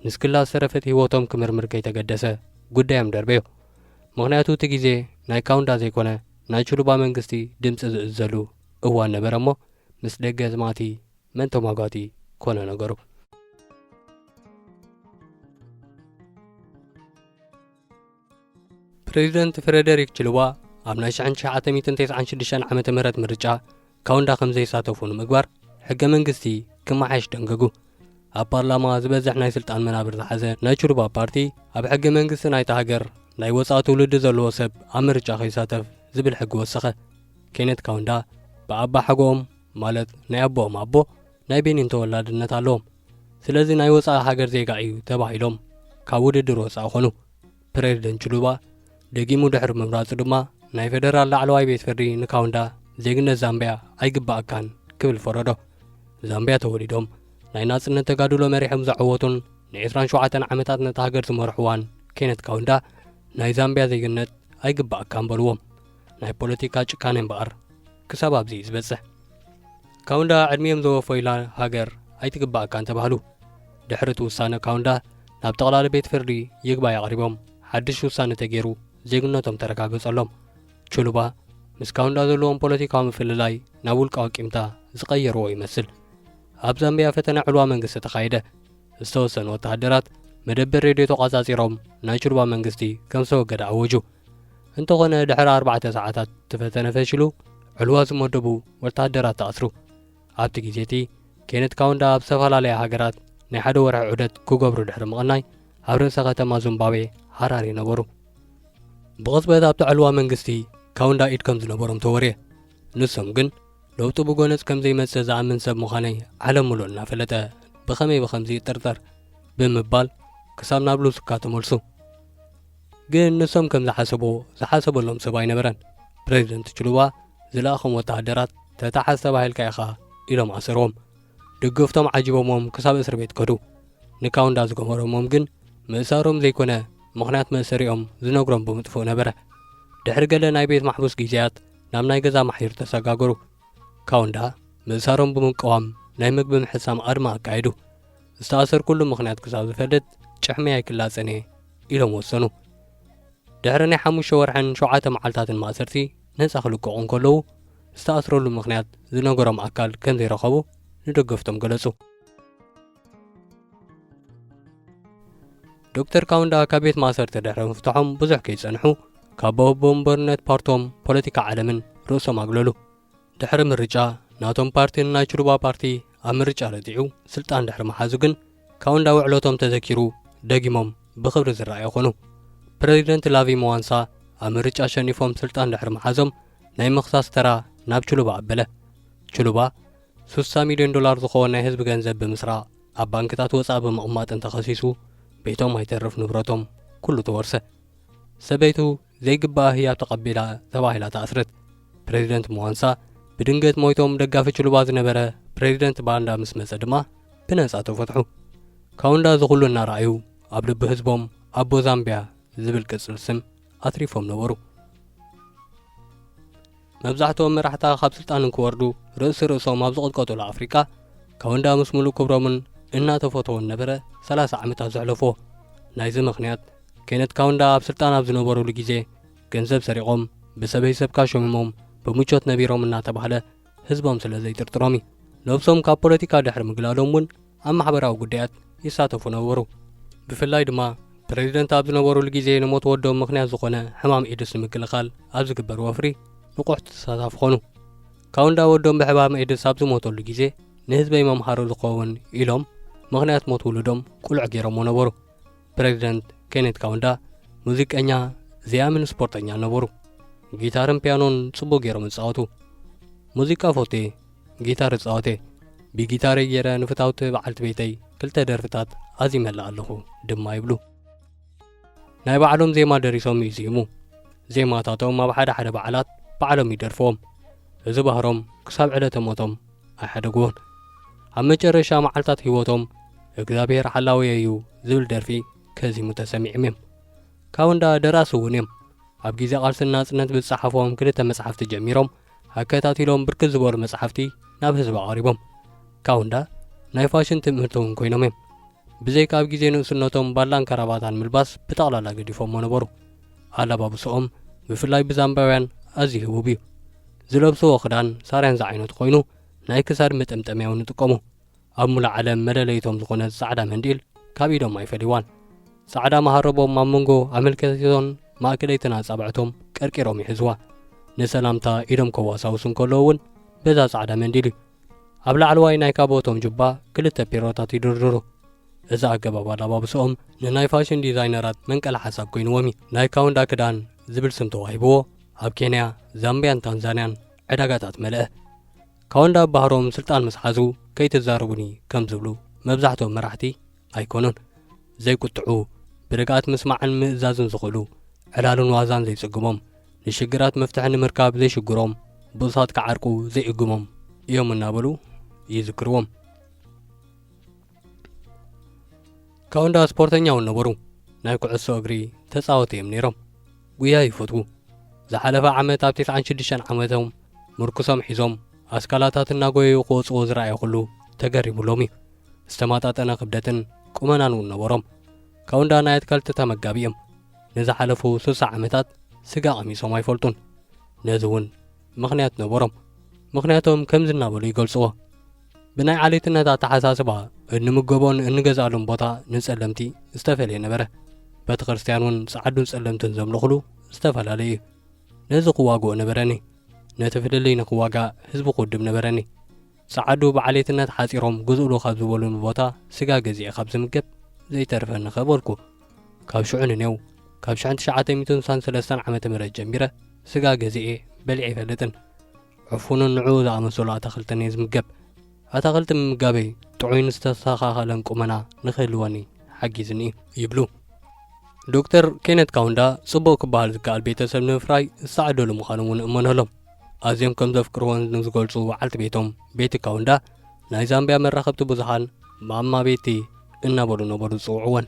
ንስክላ ዝተረፈት ህይወቶም ክምርምር ከይተገደሰ ጉዳዮም ደርበዮ። ምኽንያቱ እቲ ግዜ ናይ ካውንዳ ዘይኮነ ናይ ችሉባ መንግስቲ ድምፂ ዝእዘሉ እዋን ነበረ እሞ ምስ ደገ ዝማቲ መን ተሟጓቲ ኮነ ነገሩ። ፕሬዚደንት ፍሬደሪክ ችሉባ ኣብ ናይ ሽሕን ትሽዓተ ሚእትን ተስዓን ሽዱሽተን ዓመተ ምህረት ምርጫ ካውንዳ ከም ዘይሳተፉ ንምግባር ሕገ መንግስቲ ክመሓየሽ ደንገጉ። ኣብ ፓርላማ ዝበዝሕ ናይ ስልጣን መናብር ዝሓዘ ናይ ችሉባ ፓርቲ ኣብ ሕገ መንግስቲ ናይታ ሃገር ናይ ወፃኢ ትውልዲ ዘለዎ ሰብ ኣብ ምርጫ ከይሳተፍ ዝብል ሕጊ ወሰኸ። ኬነት ካውንዳ ብኣባ ሓጎኦም ማለት ናይ ኣቦኦም ኣቦ ናይ ቤኒን ተወላድነት ኣለዎም። ስለዚ ናይ ወፃኢ ሃገር ዜጋ እዩ ተባሂሎም ካብ ውድድር ወፃኢ ኮኑ። ፕሬዚደንት ችሉባ ደጊሙ ድሕሪ ምምራፁ ድማ ናይ ፌደራል ላዕለዋይ ቤት ፍርዲ ንካውንዳ ዜግነት ዛምቢያ ኣይግባኣካን ክብል ፈረዶ። ዛምቢያ ተወሊዶም ናይ ናፅነት ተጋድሎ መሪሖም ዘዐወቱን ንዒስራን ሸውዓተን ዓመታት ነታ ሃገር ዝመርሕዋን ኬነት ካውንዳ ናይ ዛምቢያ ዜግነት ኣይግባኣካን በልዎም። ናይ ፖለቲካ ጭካኔ እምበኣር ክሳብ ኣብዚ እዩ ዝበፅሕ። ካውንዳ ዕድሚኦም ዘወፈዩላ ሃገር ኣይትግባኣካን ተባህሉ። ድሕሪ እቲ ውሳነ ካውንዳ ናብ ጠቕላሊ ቤት ፍርዲ ይግባይ ኣቕሪቦም ሓድሽ ውሳነ ተገይሩ ዜግነቶም ተረጋገጸሎም። ቹሉባ ምስ ካውንዳ ዘለዎም ፖለቲካዊ ምፍልላይ ናብ ውልቃዊ ቂምታ ዝቐየርዎ ይመስል። ኣብ ዛምቢያ ፈተነ ዕልዋ መንግስቲ ተኻየደ። ዝተወሰኑ ወተሃደራት መደበር ሬድዮ ተቋጻጺሮም ናይ ቹሉባ መንግስቲ ከም ዝተወገደ ኣወጁ። እንተኾነ ድሕሪ ኣርባዕተ ሰዓታት እቲ ፈተነ ፈሺሉ ዕልዋ ዝመደቡ ወተሃደራት ተኣስሩ። ኣብቲ ግዜ እቲ ኬነት ካውንዳ ኣብ ዝተፈላለያ ሃገራት ናይ ሓደ ወርሒ ዑደት ክገብሩ ድሕሪ ምቕናይ ኣብ ርእሰ ከተማ ዙምባብዌ ሃራሬ ነበሩ። ብቕጽበት ኣብቲ ዕልዋ መንግስቲ ካውንዳ ኢድ ከም ዝነበሮም ተወርየ። ንሶም ግን ለውጢ ብጎነጽ ከም ዘይመጽእ ዝኣምን ሰብ ምዃነይ ዓለም ምሉእ እናፈለጠ ብኸመይ ብኸምዚ ይጥርጠር ብምባል ክሳብ ናብ ሉሱካ ተመልሱ። ግን ንሶም ከም ዝሓሰብዎ ዝሓሰበሎም ሰብ ኣይነበረን። ፕሬዚደንት ችሉባ ዝለኣኾም ወተሃደራት ተተሓዝ ተባሂልካ ኢኻ ኢሎም ኣሰርዎም። ደገፍቶም ዓጂቦምዎም ክሳብ እስር ቤት ከዱ። ንካውንዳ ዝገበሮምዎም ግን ምእሳሮም ዘይኮነ ምኽንያት መእሰሪኦም ዝነግሮም ብምጥፍኡ ነበረ። ድሕሪ ገለ ናይ ቤት ማሕቡስ ግዜያት ናብ ናይ ገዛ ማሕዩር ተሰጋገሩ። ካውንዳ ምእሳሮም ብምቅዋም ናይ ምግቢ ምሕሳም ኣድማ ኣካየዱ። ዝተኣሰርኩሉ ምኽንያት ክሳብ ዝፈልጥ ጭሕመይ ኣይክላጸን እየ ኢሎም ወሰኑ። ድሕሪ ናይ ሓሙሽተ ወርሕን ሸውዓተ መዓልታትን ማእሰርቲ ነጻ ክልቀቑ እንከለዉ ዝተኣስረሉ ምኽንያት ዝነገሮም ኣካል ከም ዘይረኸቡ ንደገፍቶም ገለጹ። ዶክተር ካውንዳ ካብ ቤት ማእሰርቲ ድሕሪ ምፍትሖም ብዙሕ ከይጸንሑ ካብ ወንበርነት ፓርቶም ፖለቲካ ዓለምን ርእሶም ኣግለሉ። ድሕሪ ምርጫ ናቶም ፓርቲን ናይ ችሉባ ፓርቲ ኣብ ምርጫ ረቲዑ ስልጣን ድሕሪ ምሓዙ ግን ካውንዳ ውዕለቶም ተዘኪሩ ደጊሞም ብኽብሪ ዝረኣዩ ኾኑ። ፕረዚደንት ላቪ መዋንሳ ኣብ ምርጫ ኣሸኒፎም ስልጣን ድሕሪ ምሓዞም ናይ ምኽሳስ ተራ ናብ ችሉባ ኣበለ። ችሉባ ሱሳ ሚልዮን ዶላር ዝኸውን ናይ ህዝቢ ገንዘብ ብምስራቕ ኣብ ባንክታት ወጻኢ ብምቕማጥን ተኸሲሱ ቤቶም ኣይተርፍ ንብረቶም ኩሉ ተወርሰ። ሰበይቱ ዘይግባእ ህያብ ተቐቢላ ተባሂላ ተኣስረት። ፕረዚደንት መዋንሳ ብድንገት ሞይቶም ደጋፊ ችሉባ ዝነበረ ፕረዚደንት ባንዳ ምስ መጸ ድማ ብነጻ ተፈትሑ። ካውንዳ እዚ ኩሉ እናረኣዩ ኣብ ልቢ ህዝቦም ኣቦ ዛምቢያ ዝብል ቅጽል ስም ኣትሪፎም ነበሩ። መብዛሕትኦም መራሕታ ካብ ስልጣን እንክወርዱ ርእሲ ርእሶም ኣብ ዝቕጥቀጡሉ ኣፍሪቃ ካውንዳ ምስ ሙሉእ ክብሮምን እናተፈተውን ነበረ ሰላሳ ዓመታት ዘሕለፍዎ። ናይዚ ምኽንያት ኬነት ካውንዳ ኣብ ስልጣን ኣብ ዝነበሩሉ ግዜ ገንዘብ ሰሪቖም ብሰበይ ሰብካ ሾሚሞም ብምቾት ነቢሮም እናተባህለ ህዝቦም ስለ ዘይጥርጥሮም እዩ። ነብሶም ካብ ፖለቲካ ድሕሪ ምግላሎም እውን ኣብ ማሕበራዊ ጉዳያት ይሳተፉ ነበሩ። ብፍላይ ድማ ፕረዚደንት ኣብ ዝነበሩሉ ግዜ ንሞት ወዶም ምኽንያት ዝኾነ ሕማም ኤድስ ንምክልኻል ኣብ ዝግበር ወፍሪ ንቑሕ ተሳታፊ ኾኑ። ካውንዳ ወዶም ብሕማም ኤድስ ኣብ ዝሞተሉ ግዜ ንህዝበይ መምሃሪ ዝኸውን ኢሎም ምኽንያት ሞት ውሉዶም ቁልዕ ገይሮሞ ነበሩ። ፕረዚደንት ኬኔት ካውንዳ ሙዚቀኛ፣ ዘያምን ስፖርተኛ ነበሩ። ጊታርን ፒያኖን ጽቡቕ ገይሮም ይጻወቱ። ሙዚቃ ፎቴ፣ ጊታር እጻወቴ። ብጊታረይ ገይረ ንፍታውቲ በዓልቲ ቤተይ ክልተ ደርፍታት ኣዚመላ ኣለኹ ድማ ይብሉ። ናይ ባዕሎም ዜማ ደሪሶም ይዝይሙ። ዜማታቶም ኣብ ሓደ ሓደ በዓላት ባዕሎም ይደርፍዎም። እዚ ባህሮም ክሳብ ዕለተ ሞቶም ኣይሓደግዎን። ኣብ መጨረሻ መዓልታት ህይወቶም እግዚኣብሔር ሓላውየ እዩ ዝብል ደርፊ ከዚሙ ተሰሚዖም እዮም። ካውንዳ ደራሲ እውን እዮም። ኣብ ግዜ ቃልሲ ናጽነት ብዝጸሓፍዎም ክልተ መጽሓፍቲ ጀሚሮም ኣከታቲሎም ብርክት ዝበሉ መጽሓፍቲ ናብ ህዝቢ ኣቕሪቦም። ካውንዳ ናይ ፋሽን ትምህርቲ እውን ኮይኖም እዮም። ብዘይካ ኣብ ግዜ ንእስነቶም ባላን ከራባታን ምልባስ ብጠቕላላ ገዲፎሞ ነበሩ። ኣለባብስኦም ብፍላይ ብዛምባውያን ኣዝዩ ህቡብ እዩ። ዝለብስዎ ክዳን ሳርያን ዝዓይነቱ ኮይኑ ናይ ክሳድ መጠምጠምያ እውን ይጥቀሙ። ኣብ ሙሉእ ዓለም መለለይቶም ዝኾነት ጻዕዳ መንዲል ካብ ኢዶም ኣይፈልይዋን። ጻዕዳ መሃረቦም ኣብ መንጎ ኣመልከቲቶን ማእከለይትን ኣጻብዕቶም ቀርቂሮም ይሕዝዋ። ንሰላምታ ኢዶም ከዋሳውሱ እንከለዉ እውን በዛ ጻዕዳ መንዲል እዩ። ኣብ ላዕለዋይ ናይ ካቦቶም ጁባ ክልተ ፒሮታት ይድርድሩ። እዚ ኣገባብ ኣላባብስኦም ንናይ ፋሽን ዲዛይነራት መንቀሊ ሓሳብ ኮይንዎም እዩ። ናይ ካውንዳ ክዳን ዝብል ስም ተዋሂብዎ ኣብ ኬንያ፣ ዛምብያን ታንዛንያን ዕዳጋታት መለአ። ካውንዳ ኣብ ባህሮም ስልጣን ምስ ሓዙ ከይትዛረቡኒ ከም ዝብሉ መብዛሕትኦም መራሕቲ ኣይኮኑን። ዘይቁጥዑ፣ ብርግኣት ምስማዕን ምእዛዝን ዝኽእሉ፣ ዕላልን ዋዛን ዘይጽግሞም፣ ንሽግራት መፍትሒ ንምርካብ ዘይሽግሮም፣ ብኡሳት ክዓርቁ ዘይእግሞም እዮም እናበሉ ይዝክርዎም። ካውንዳ ስፖርተኛ እውን ነበሩ። ናይ ኩዕሶ እግሪ ተጻወቲ እዮም ነይሮም። ጉያ ይፈትዉ። ዝሓለፈ ዓመት ኣብ ትስዓን ሽዱሽተን ዓመቶም ምርኩሶም ሒዞም ኣስካላታት እናጎየዩ ክወጽዎ ዝረኣየ ኩሉ ተገሪሙሎም እዩ። ዝተማጣጠነ ክብደትን ቁመናን እውን ነበሮም። ካውንዳ ናይ ኣትክልቲ ተመጋቢ እዮም። ንዝሓለፉ ስሳ ዓመታት ስጋ ቀሚሶም ኣይፈልጡን። ነዚ እውን ምኽንያት ነበሮም። ምኽንያቶም ከምዚ እናበሉ ይገልጽዎ። ብናይ ዓሌትነት ኣተሓሳስባ እንምገቦን እንገዝኣሉን ቦታ ንጸለምቲ ዝተፈልየ ነበረ። ቤተ ክርስቲያን እውን ጸዓዱን ጸለምትን ዘምልኹሉ ዝተፈላለየ እዩ። ነዚ ክዋግኦ ነበረኒ። ነቲ ፍልልይ ንክዋጋእ ህዝቢ ክውድብ ነበረኒ። ጸዓዱ ብዓሌትነት ሓጺሮም ግዝኡሉ ካብ ዝበሉኒ ቦታ ስጋ ገዚኤ ካብ ዝምገብ ዘይተርፈኒ ከበልኩ። ካብ ሽዑ ንኔው፣ ካብ ሽሕን ትሽዓተ ሚእትን ስሳን ሰለስተን ዓመተ ምህረት ጀሚረ ስጋ ገዚኤ በሊዐ ኣይፈልጥን። ዕፉንን ንዕኡ ዝኣመሰሉ ኣታኽልትን እየ ዝምገብ። ኣታኽልቲ ምምጋበይ ጥዑይን ዝተስተኻኸለን ቁመና ንክህልወኒ ሓጊዝኒ እዩ ይብሉ። ዶክተር ኬነት ካውንዳ ጽቡቕ ክበሃል ዝከኣል ቤተሰብ ንምፍራይ ዝጸዓደሉ ምዃኑ እውን እመነሎም። ኣዝዮም ከም ዘፍቅርወን ንዝገልጹ በዓልቲ ቤቶም ቤቲ ካውንዳ ናይ ዛምብያ መራኸብቲ ብዙሃን ማማ ቤቲ እናበሉ ነበሩ ዝጽውዕወን።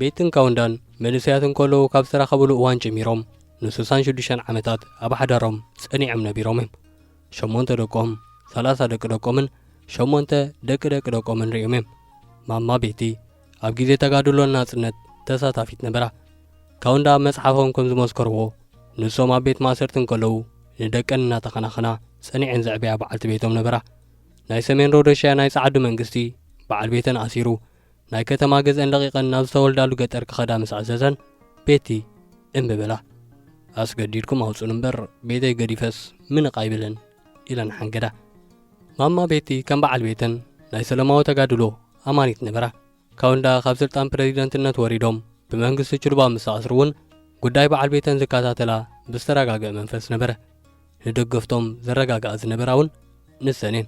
ቤትን ካውንዳን መንእሰያት እንከለዉ ካብ ዝተራኸብሉ እዋን ጀሚሮም ንስሳን ሽዱሽተን ዓመታት ኣብ ሓዳሮም ጸኒዖም ነቢሮም እዮም። ሸሞንተ ደቆም፣ ሰላሳ ደቂ ደቆምን ሸሞንተ ደቂ ደቂ ደቆምን ርእዮም እዮም። ማማ ቤቲ ኣብ ግዜ ተጋድሎ ናጽነት ተሳታፊት ነበራ። ካውንዳ ኣብ መጽሓፎም ከም ዝመስከርዎ ንሶም ኣብ ቤት ማእሰርቲ እንከለዉ ንደቀን እናተኸናኸና ጸኒዐን ዘዕበያ በዓልቲ ቤቶም ነበራ። ናይ ሰሜን ሮዶሽያ ናይ ጸዓዱ መንግስቲ በዓል ቤተን ኣሲሩ፣ ናይ ከተማ ገዝአን ለቒቐን ናብ ዝተወልዳሉ ገጠር ክኸዳ ምስ ኣዘዘን፣ ቤቲ እምቢ በላ። ኣስገዲድኩም ኣውጹን እምበር ቤተይ ገዲፈስ ምንቕ ኣይብልን ኢለን ሓንገዳ። ማማ ቤቲ ከም በዓል ቤተን ናይ ሰላማዊ ተጋድሎ ኣማኒት ነበራ። ካውንዳ ካብ ስልጣን ፕረዚደንትነት ወሪዶም ብመንግስቲ ቹሉባ ምስ ተኣስሩ እውን ጉዳይ በዓል ቤተን ዝከታተላ ብዝተረጋገአ መንፈስ ነበረ። ንደገፍቶም ዘረጋግኣ ዝነበራ እውን ንሰን እየን።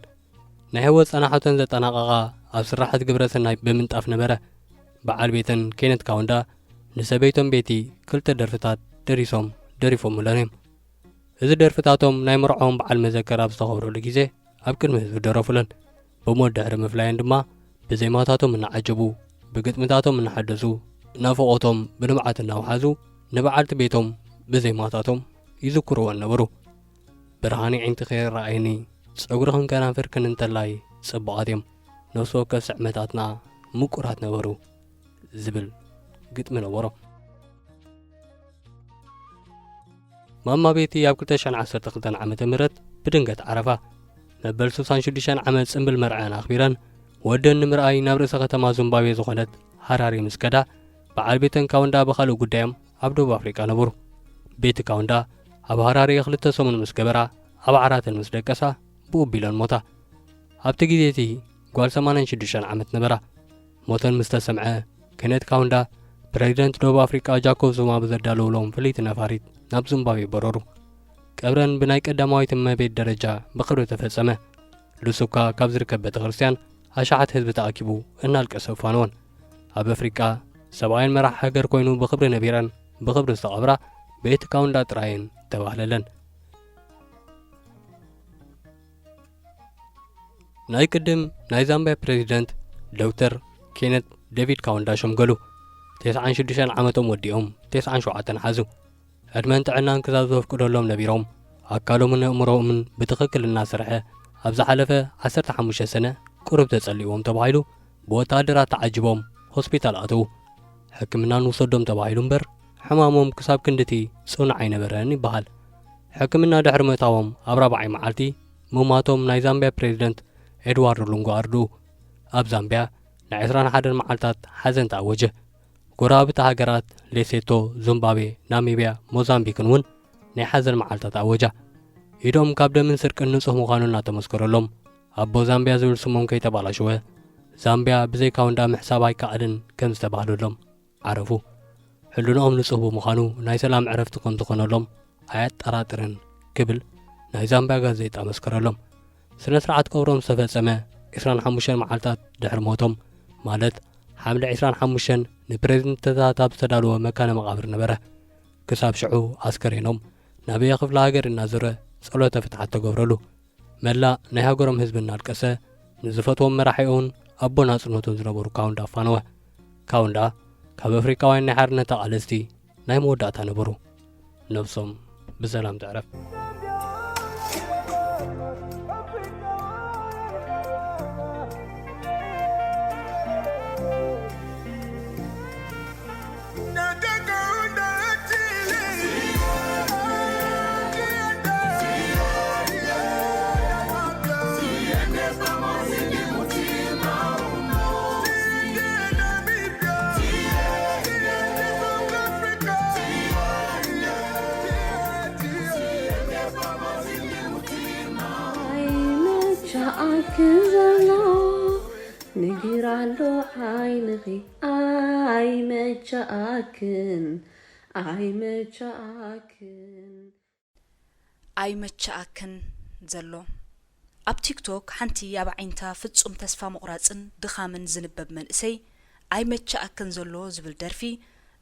ናይ ህይወት ጸናሕተን ዘጠናቐቓ ኣብ ስራሓት ግብረ ሰናይ ብምንጣፍ ነበረ። በዓል ቤተን ኬነት ካውንዳ ንሰበይቶም ቤቲ ክልተ ደርፍታት ደሪሶም ደሪፎምለን እዮም። እዚ ደርፍታቶም ናይ መርዖም በዓል መዘከር ኣብ ዝተኸብረሉ ግዜ ኣብ ቅድሚ ህዝቢ ደረፉለን። ብሞት ድሕሪ ምፍላየን ድማ ብዜማታቶም እናዓጀቡ፣ ብግጥምታቶም እናሓደሱ፣ ናፍቖቶም ብንብዓት እናውሓዙ ንበዓልቲ ቤቶም ብዜማታቶም ይዝክርወን ነበሩ። ብርሃን ኣዒንትኺ ይረኣየኒ፣ ጸጉርኽን ከናፍርክን እንተላይ ጽቡቓት እዮም፣ ነፍሲ ወከፍ ስዕመታትና ምቁራት ነበሩ ዝብል ግጥሚ ነበሮ። ማማ ቤቲ ኣብ ክልተ ሽሕን ዓሰርተ ክልተን ዓመተ ምህረት ብድንገት ዓረፋ። መበል ስሳን ሽዱሽተን ዓመት ጽምብል መርዐን ኣኽቢረን ወደን ንምርኣይ ናብ ርእሰ ከተማ ዙምባብዌ ዝኾነት ሃራሬ ምስ ከዳ፣ በዓል ቤተን ካውንዳ ብኻልእ ጉዳዮም ኣብ ደቡብ ኣፍሪቃ ነበሩ። ቤቲ ካውንዳ ኣብ ሃራሬ ክልተ ሰሙን ምስ ገበራ፣ ኣብ ዓራተን ምስ ደቀሳ ብኡ ኣቢለን ሞታ። ኣብቲ ግዜ እቲ ጓል ሰማንያን ሽዱሽተን ዓመት ነበራ። ሞተን ምስ ተሰምዐ፣ ኬነት ካውንዳ ፕረዚደንት ደቡብ ኣፍሪቃ ጃኮብ ዙማ ብዘዳለውሎም ፍልይቲ ነፋሪት ናብ ዙምባብዌ በረሩ። ቀብረን ብናይ ቀዳማዊት እመቤት ደረጃ ብኽብሪ ተፈጸመ። ሉሱካ ካብ ዝርከብ ቤተ ክርስቲያን ኣሽሓት ህዝቢ ተኣኪቡ እናልቀሰ ኣፋነወን። ኣብ ኣፍሪቃ ሰብኣየን መራሕ ሃገር ኮይኑ ብኽብሪ ነቢረን ብኽብሪ ዝተቐብራ ቤቲ ካውንዳ ጥራየን ተባህለለን። ናይ ቅድም ናይ ዛምቢያ ፕረዚደንት ዶክተር ኬነት ዴቪድ ካውንዳ ሸምገሉ። ተስዓን ሽዱሽተን ዓመቶም ወዲኦም ተስዓን ሸውዓተን ሓዙ። ዕድመን ጥዕናን ክዛብ ዘፍቅደሎም ነቢሮም፣ ኣካሎምን ኣእምሮኦምን ብትኽክል እናሰርሐ ኣብ ዝሓለፈ ዓሰርተ ሓሙሽተ ሰነ ቁሩብ ተጸሊእዎም ተባሂሉ ብወታደራት ተዓጅቦም ሆስፒታል ኣተዉ። ሕክምና ንውሰዶም ተባሂሉ እምበር ሕማሞም ክሳብ ክንድቲ ጽኑዕ ኣይነበረን ይበሃል። ሕክምና ድሕሪ ምእታዎም ኣብ ራብዓይ መዓልቲ ምሟቶም ናይ ዛምቢያ ፕረዚደንት ኤድዋርዶ ሉንጎ ኣርድኡ። ኣብ ዛምቢያ ንዕስራን ሓደን መዓልታት ሓዘን ተኣወጀ። ጎረባብቲ ሃገራት ሌሴቶ፣ ዙምባብዌ፣ ናሚብያ፣ ሞዛምቢክን እውን ናይ ሓዘን መዓልታት ኣወጃ። ኢዶም ካብ ደምን ስርቅን ንጹህ ምዃኑ እናተመስከረሎም፣ ኣቦ ዛምቢያ ዝብል ስሞም ከይተባላሸወ፣ ዛምቢያ ብዘይ ካውንዳ ምሕሳብ ኣይከኣልን ከም ዝተባህለሎም ዓረፉ። ሕልንኦም ንጹህ ብምዃኑ ናይ ሰላም ዕረፍቲ ከም ዝኾነሎም ኣየጠራጥርን ክብል ናይ ዛምቢያ ጋዜጣ መስከረሎም። ስነ ስርዓት ቀብሮም ዝተፈጸመ ዕስራን ሓሙሽተን መዓልታት ድሕሪ ሞቶም፣ ማለት ሓምለ ዕስራን ሓሙሽተን ንፕሬዝደንትታት ኣብ ዝተዳለወ መካነ መቓብር ነበረ። ክሳብ ሽዑ ኣስከሬኖም ናበየ ክፍለ ሃገር እናዞረ ጸሎተ ፍትሓት ተገብረሉ። መላእ ናይ ሃገሮም ህዝቢ እናልቀሰ ንዝፈትዎም መራሒኡን ኣቦ ናጽነቱን ዝነበሩ ካውንዳ ኣፋነወ። ካውንዳ ካብ ኣፍሪቃውያን ናይ ሓርነት ተቓለስቲ ናይ መወዳእታ ነበሩ። ነብሶም ብሰላም ትዕረፍ። ኣይመቻኣክን ዘሎ ንጊራ ኣሎ ዓይንኺ፣ ኣይመቻኣክን፣ ኣይመቻኣክን። ኣይመቻኣክን ዘሎ። ኣብ ቲክቶክ ሓንቲ ኣብ ኣዒንታ ፍጹም ተስፋ ምቑራጽን ድኻምን ዝንበብ መንእሰይ፣ ኣይመቻኣክን ዘሎ ዝብል ደርፊ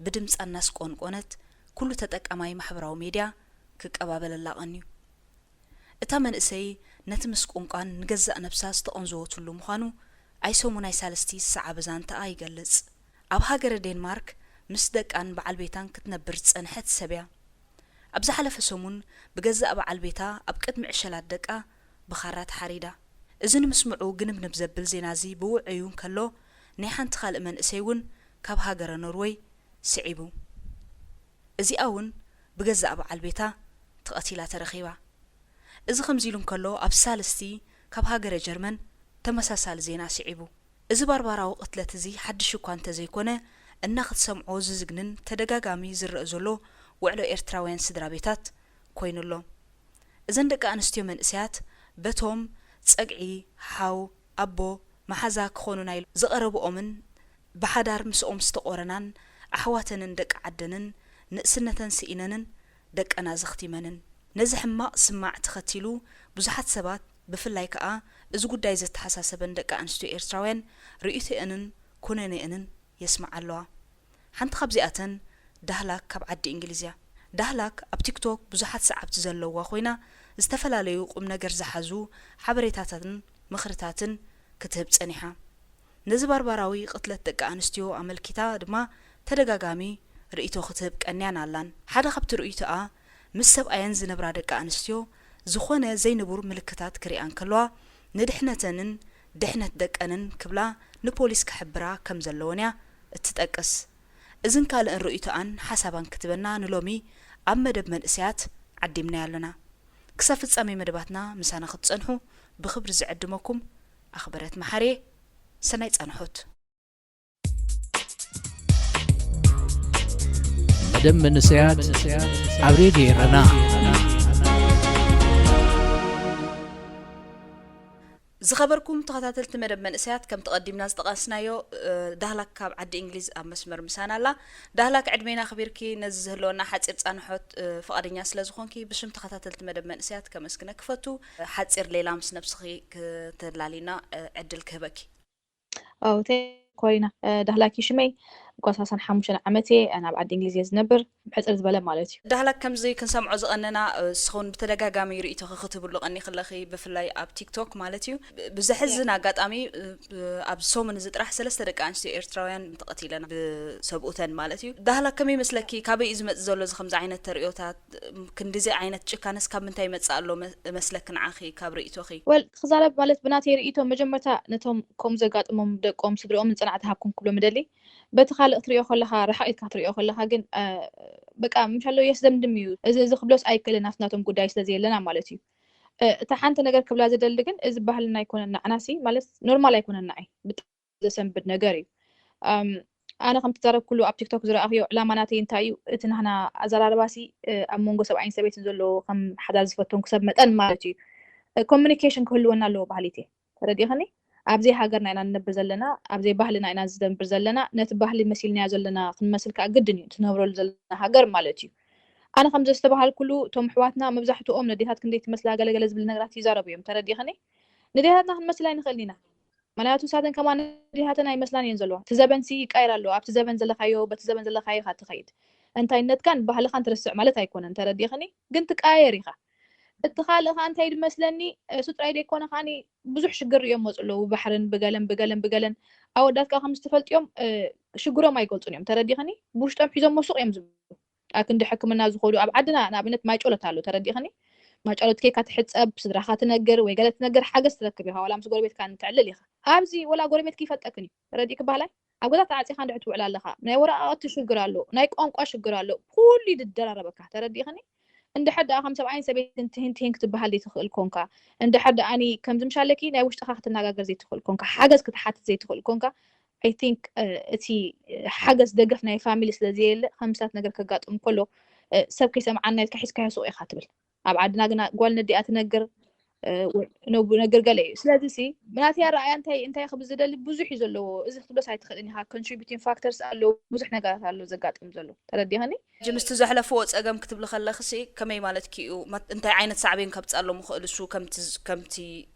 ብድምጻ እናስቆንቆነት፣ ኩሉ ተጠቃማይ ማሕበራዊ ሜድያ ክቀባበለላ ቀንዩ። እታ መንእሰይ ነቲ ምስቁንቋን ንገዛእ ነብሳ ዝተቐንዘወትሉ ምዃኑ ኣይሰሙናይ ሳልስቲ ዝሰዓበ ዛንታኣ ይገልጽ። ኣብ ሃገረ ዴንማርክ ምስ ደቃን በዓል ቤታን ክትነብር ዝጸንሐት ሰብ እያ። ኣብ ዝሓለፈ ሰሙን ብገዛእ በዓል ቤታ ኣብ ቅድሚ ዕሸላት ደቃ ብኻራ ተሓሪዳ። እዚ ንምስምዑ ግንብንብ ዘብል ዜና እዚ ብውዕዩ እንከሎ፣ ናይ ሓንቲ ካልእ መንእሰይ እውን ካብ ሃገረ ኖርወይ ስዒቡ። እዚኣ እውን ብገዛእ በዓል ቤታ ተቐቲላ ተረኺባ። እዚ ከምዚ ኢሉ እንከሎ፣ ኣብ ሳልስቲ ካብ ሃገረ ጀርመን ተመሳሳሊ ዜና ስዒቡ። እዚ ባርባራዊ ቅትለት እዚ ሓድሽ እኳ እንተዘይኮነ፣ እና ክትሰምዖ ዝዝግንን ተደጋጋሚ ዝረአ ዘሎ ውዕሎ ኤርትራውያን ስድራ ቤታት ኮይኑ ኣሎ። እዘን ደቂ ኣንስትዮ መንእሰያት በቶም ጸግዒ፣ ሓው፣ ኣቦ፣ መሓዛ ክኾኑ ናይ ዝቐረብኦምን ብሓዳር ምስኦም ዝተቖረናን ኣሕዋተንን ደቂ ዓደንን ንእስነተን ስኢነንን ደቀና ዘኽቲመንን። ነዚ ሕማቕ ስማዕ ተኸቲሉ ብዙሓት ሰባት ብፍላይ ከኣ እዚ ጉዳይ ዘተሓሳሰበን ደቂ ኣንስትዮ ኤርትራውያን ርእይቶኤንን ኩነኔኤንን የስምዓ ኣለዋ። ሓንቲ ካብዚኣተን ዳህላክ ካብ ዓዲ እንግሊዝ እያ። ዳህላክ ኣብ ቲክቶክ ብዙሓት ሰዓብቲ ዘለውዋ ኮይና ዝተፈላለዩ ቁም ነገር ዝሓዙ ሓበሬታታትን ምኽርታትን ክትህብ ጸኒሓ። ነዚ ባርባራዊ ቅትለት ደቂ ኣንስትዮ ኣመልኪታ ድማ ተደጋጋሚ ርእይቶ ክትህብ ቀንያን ኣላን። ሓደ ካብቲ ርእይቶኣ ምስ ሰብኣየን ዝነብራ ደቂ ኣንስትዮ ዝኾነ ዘይንቡር ምልክታት ክሪኣ እንከለዋ ንድሕነተንን ድሕነት ደቀንን ክብላ ንፖሊስ ክሕብራ ከም ዘለወን እያ እትጠቅስ። እዝን ካልእን ርእይቶኣን ሓሳባን ክትበና ንሎሚ ኣብ መደብ መንእሰያት ዓዲምናዮ ኣለና። ክሳብ ፍጻሜ መደባትና ምሳና ክትጸንሑ ብኽብሪ ዝዕድመኩም ኣኽበረት መሓርየ። ሰናይ ጻንሖት። መደብ መንእሰያት ኣብ ሬድዮ ኤረና። ዝኸበርኩም ተኸታተልቲ መደብ መንእሰያት፣ ከምቲ ቀዲምና ዝጠቐስናዮ፣ እ፣ ዳህላክ ካብ ዓዲ እንግሊዝ ኣብ መስመር ምሳና ኣላ። ዳህላክ፣ ዕድሜና ኣኽቢርኪ ነዚ ዝህልወና ሓጺር ጻንሖት፣ እ፣ ፍቓደኛ ስለ ዝኾንኪ ብሽም ተኸታተልቲ መደብ መንእሰያት ከመስግነኪ እፈቱ። ሓጺር ሌላ ምስ ነብስኺ ክተላልይና፣ እ፣ ዕድል ክህበኪ። ኦው፣ ቴንክ ኮይና፣ እ፣ ዳህላክ እዩ ሽመይ። ጓል ሰላሳን ሓሙሽተን ዓመት እየ፣ ናብ ዓዲ እንግሊዝ እየ ዝነብር። ሕጽር ዝበለ ማለት እዩ። ዳህላክ፣ ከምዚ ክንሰምዖ ዝቐነና፣ እ፣ ንስኺ እውን ብተደጋጋሚ ርእይቶኺ ክትህብሉ ቀኒኺ ኣለኺ፣ ብፍላይ ኣብ ቲክቶክ ማለት እዩ። ብ-፣ ብዘሕዝን ኣጋጣሚ፣ እ፣ ብ-፣ ኣብዚ ሰሙን እዚ ጥራሕ ሰለስተ ደቂ ኣንስትዮ ኤርትራውያን ተቐቲለን ብሰብኡተን ማለት እዩ። ዳህላክ፣ ከመይ ይመስለኪ? ካበይ እዩ ዝመጽእ ዘሎ እዚ ከምዚ ዓይነት ተርእዮታት? ክንድዚ ዓይነት ጭካነስ ካብ ምንታይ ይመጽእ ኣሎ መ-፣ እመስለኪ ንዓኺ ካብ ርእይቶኺ? ወል ክዛረብ ማለት ብናተይ ርእይቶ መጀመርታ ነቶም ከምኡ ዘጋጥሞም ደቆም ስድርኦም ንጽንዓት ይሃብኩም ክብሎም እደሊ። በቲ ካልእ ክትርእዮ ከለኻ ርሕቕ ኢልካ ክትርእዮ ከለኻ ግን እ፣ በቃ ምሻሎ የስደምድም እዩ። እዚ እዚ ክብሎስ ኣይክእልን ኣብቲ ናቶም ጉዳይ ስለ ዘየለና ማለት እዩ። እ፣ እታ ሓንቲ ነገር ክብላ ዝደሊ ግን እዚ ባህልና ኣይኮነን ንዓናሲ ማለት ኖርማል ኣይኮነን ንዓይ። ዘሰንብድ ነገር እዩ። ኣነ ከም ተዛረብኩሉ ኣብ ቲክቶክ ዝረኣኽዮ ዕላማ ናተይ እንታይ እዩ እቲ ናህና ኣዘራርባሲ ኣብ መንጎ ሰብኣይን ሰበይትን ዘሎ ከም ሓዳር ዝፈተንኩ ሰብ መጠን ማለት እዩ ኮሚኒኬሽን ክህልወና ኣለዎ ባህሊት እየ ተረዲእኽኒ ኣብዘይ ሃገርና ኢና ንነብር ዘለና ኣብዘይ ባህልና ኢና ዝነብር ዘለና ነቲ ባህሊ መሲልናዮ ዘለና ክንመስል ከዓ ግድን እዩ ትነብረሉ ዘለና ሃገር ማለት እዩ ኣነ ከም ዘስተባሃልኩሉ እቶም ኣሕዋትና መብዛሕትኦም ነዴታት ክንደይ ትመስላ ገለገለ ዝብል ነገራት ይዛረቡ እዮም ተረዲእኽኒ ነዴታትና ክንመስል ኣይንኽእልን ኢና ምክንያቱ ንሳተን ከማን ኣዴታተን ኣይመስላን እየን ዘለዋ። እቲ ዘበንሲ ይቃየር ኣሎ። ኣብቲ ዘበን ዘለካዮ በቲ ዘበን ዘለካዮ ኢካ ትኸይድ። እንታይነትካን ባህልኻን ትርስዕ ማለት ኣይኮነን ተረዲእኽኒ? ግን ትቃየር ኢኻ። እቲ ካልእ ከኣ እንታይ ድመስለኒ እሱ ጥራይ ደይኮነ ከኣኒ ብዙሕ ሽግር እዮም መፁ ኣለዉ ብባሕርን ብገለን ብገለን ብገለን ኣወዳት ከኣ ከምዚ ትፈልጥዮም ሽግሮም ኣይገልፁን እዮም ተረዲእኽኒ? ብውሽጦም ሒዞሞ ሱቕ እዮም ዝብሉ። ኣክንዲ ሕክምና ዝኸዱ ኣብ ዓድና ንኣብነት ማይጨሎት ኣሎ ተረዲእኽኒ ማይጨሎት ኬካ ትሕፀብ ስድራኻ ትነግር ወይ ገለ ትነግር ሓገዝ ትረክብ ኢኻ ዋላ ምስ ጎረቤትካ ንትዕልል ኢኻ ኣብዚ ወላ ጎረቤትኪ ይፈልጠክን እዩ ተረዲእኪ ባህላይ ኣብ ገዛ ተዓፂኻ እንድሕር ትውዕል ኣለኻ ናይ ወረቃቅቲ ሽግር ኣሎ ናይ ቋንቋ ሽግር ኣሎ ኩሉ እዩ ዝደራረበካ ተረዲእኽኒ እንድሕር ደኣ ከም ሰብኣይን ሰበይትን ትሂን ትሂን ክትበሃል ዘይትኽእል ኮንካ እንድሕር ደኣኒ ከምዚ ምሽ ኣለኪ ናይ ውሽጥኻ ክትነጋገር ዘይትኽእል ኮንካ ሓገዝ ክትሓትት ዘይትኽእል ኮንካ I think እቲ ሓገዝ ደገፍ ናይ ፋሚሊ ስለ ዘየለ ከምስታት ነገር ከጋጥም ከሎ ሰብ ከይሰምዓና ኢልካ ሒዝካዮ ሱቕ ኢኻ ትብል ኣብ ዓድና ግና ጓል ነዲኣ ትነግር ነግር ገለ እዩ ስለዚ ሲ ብናተይ ኣረኣያ እንታይ እንታይ ክብል ዝደሊ ብዙሕ እዩ ዘለዎ እዚ ክትብሎስ ኣይትኽእልን ኢኻ contributing factors ኣለዉ ብዙሕ ነገራት ኣሎ ዘጋጥም ዘሎ ተረዲኸኒ ሕጂ ምስቲ ዘሕለፍዎ ጸገም ክትብሊ ከለኺ ሲ ከመይ ማለትኪ እዩ? እንታይ ዓይነት ሳዕቤን ከምጽእ ኣሎ ምኽእል እሱ ከምቲ ከምቲ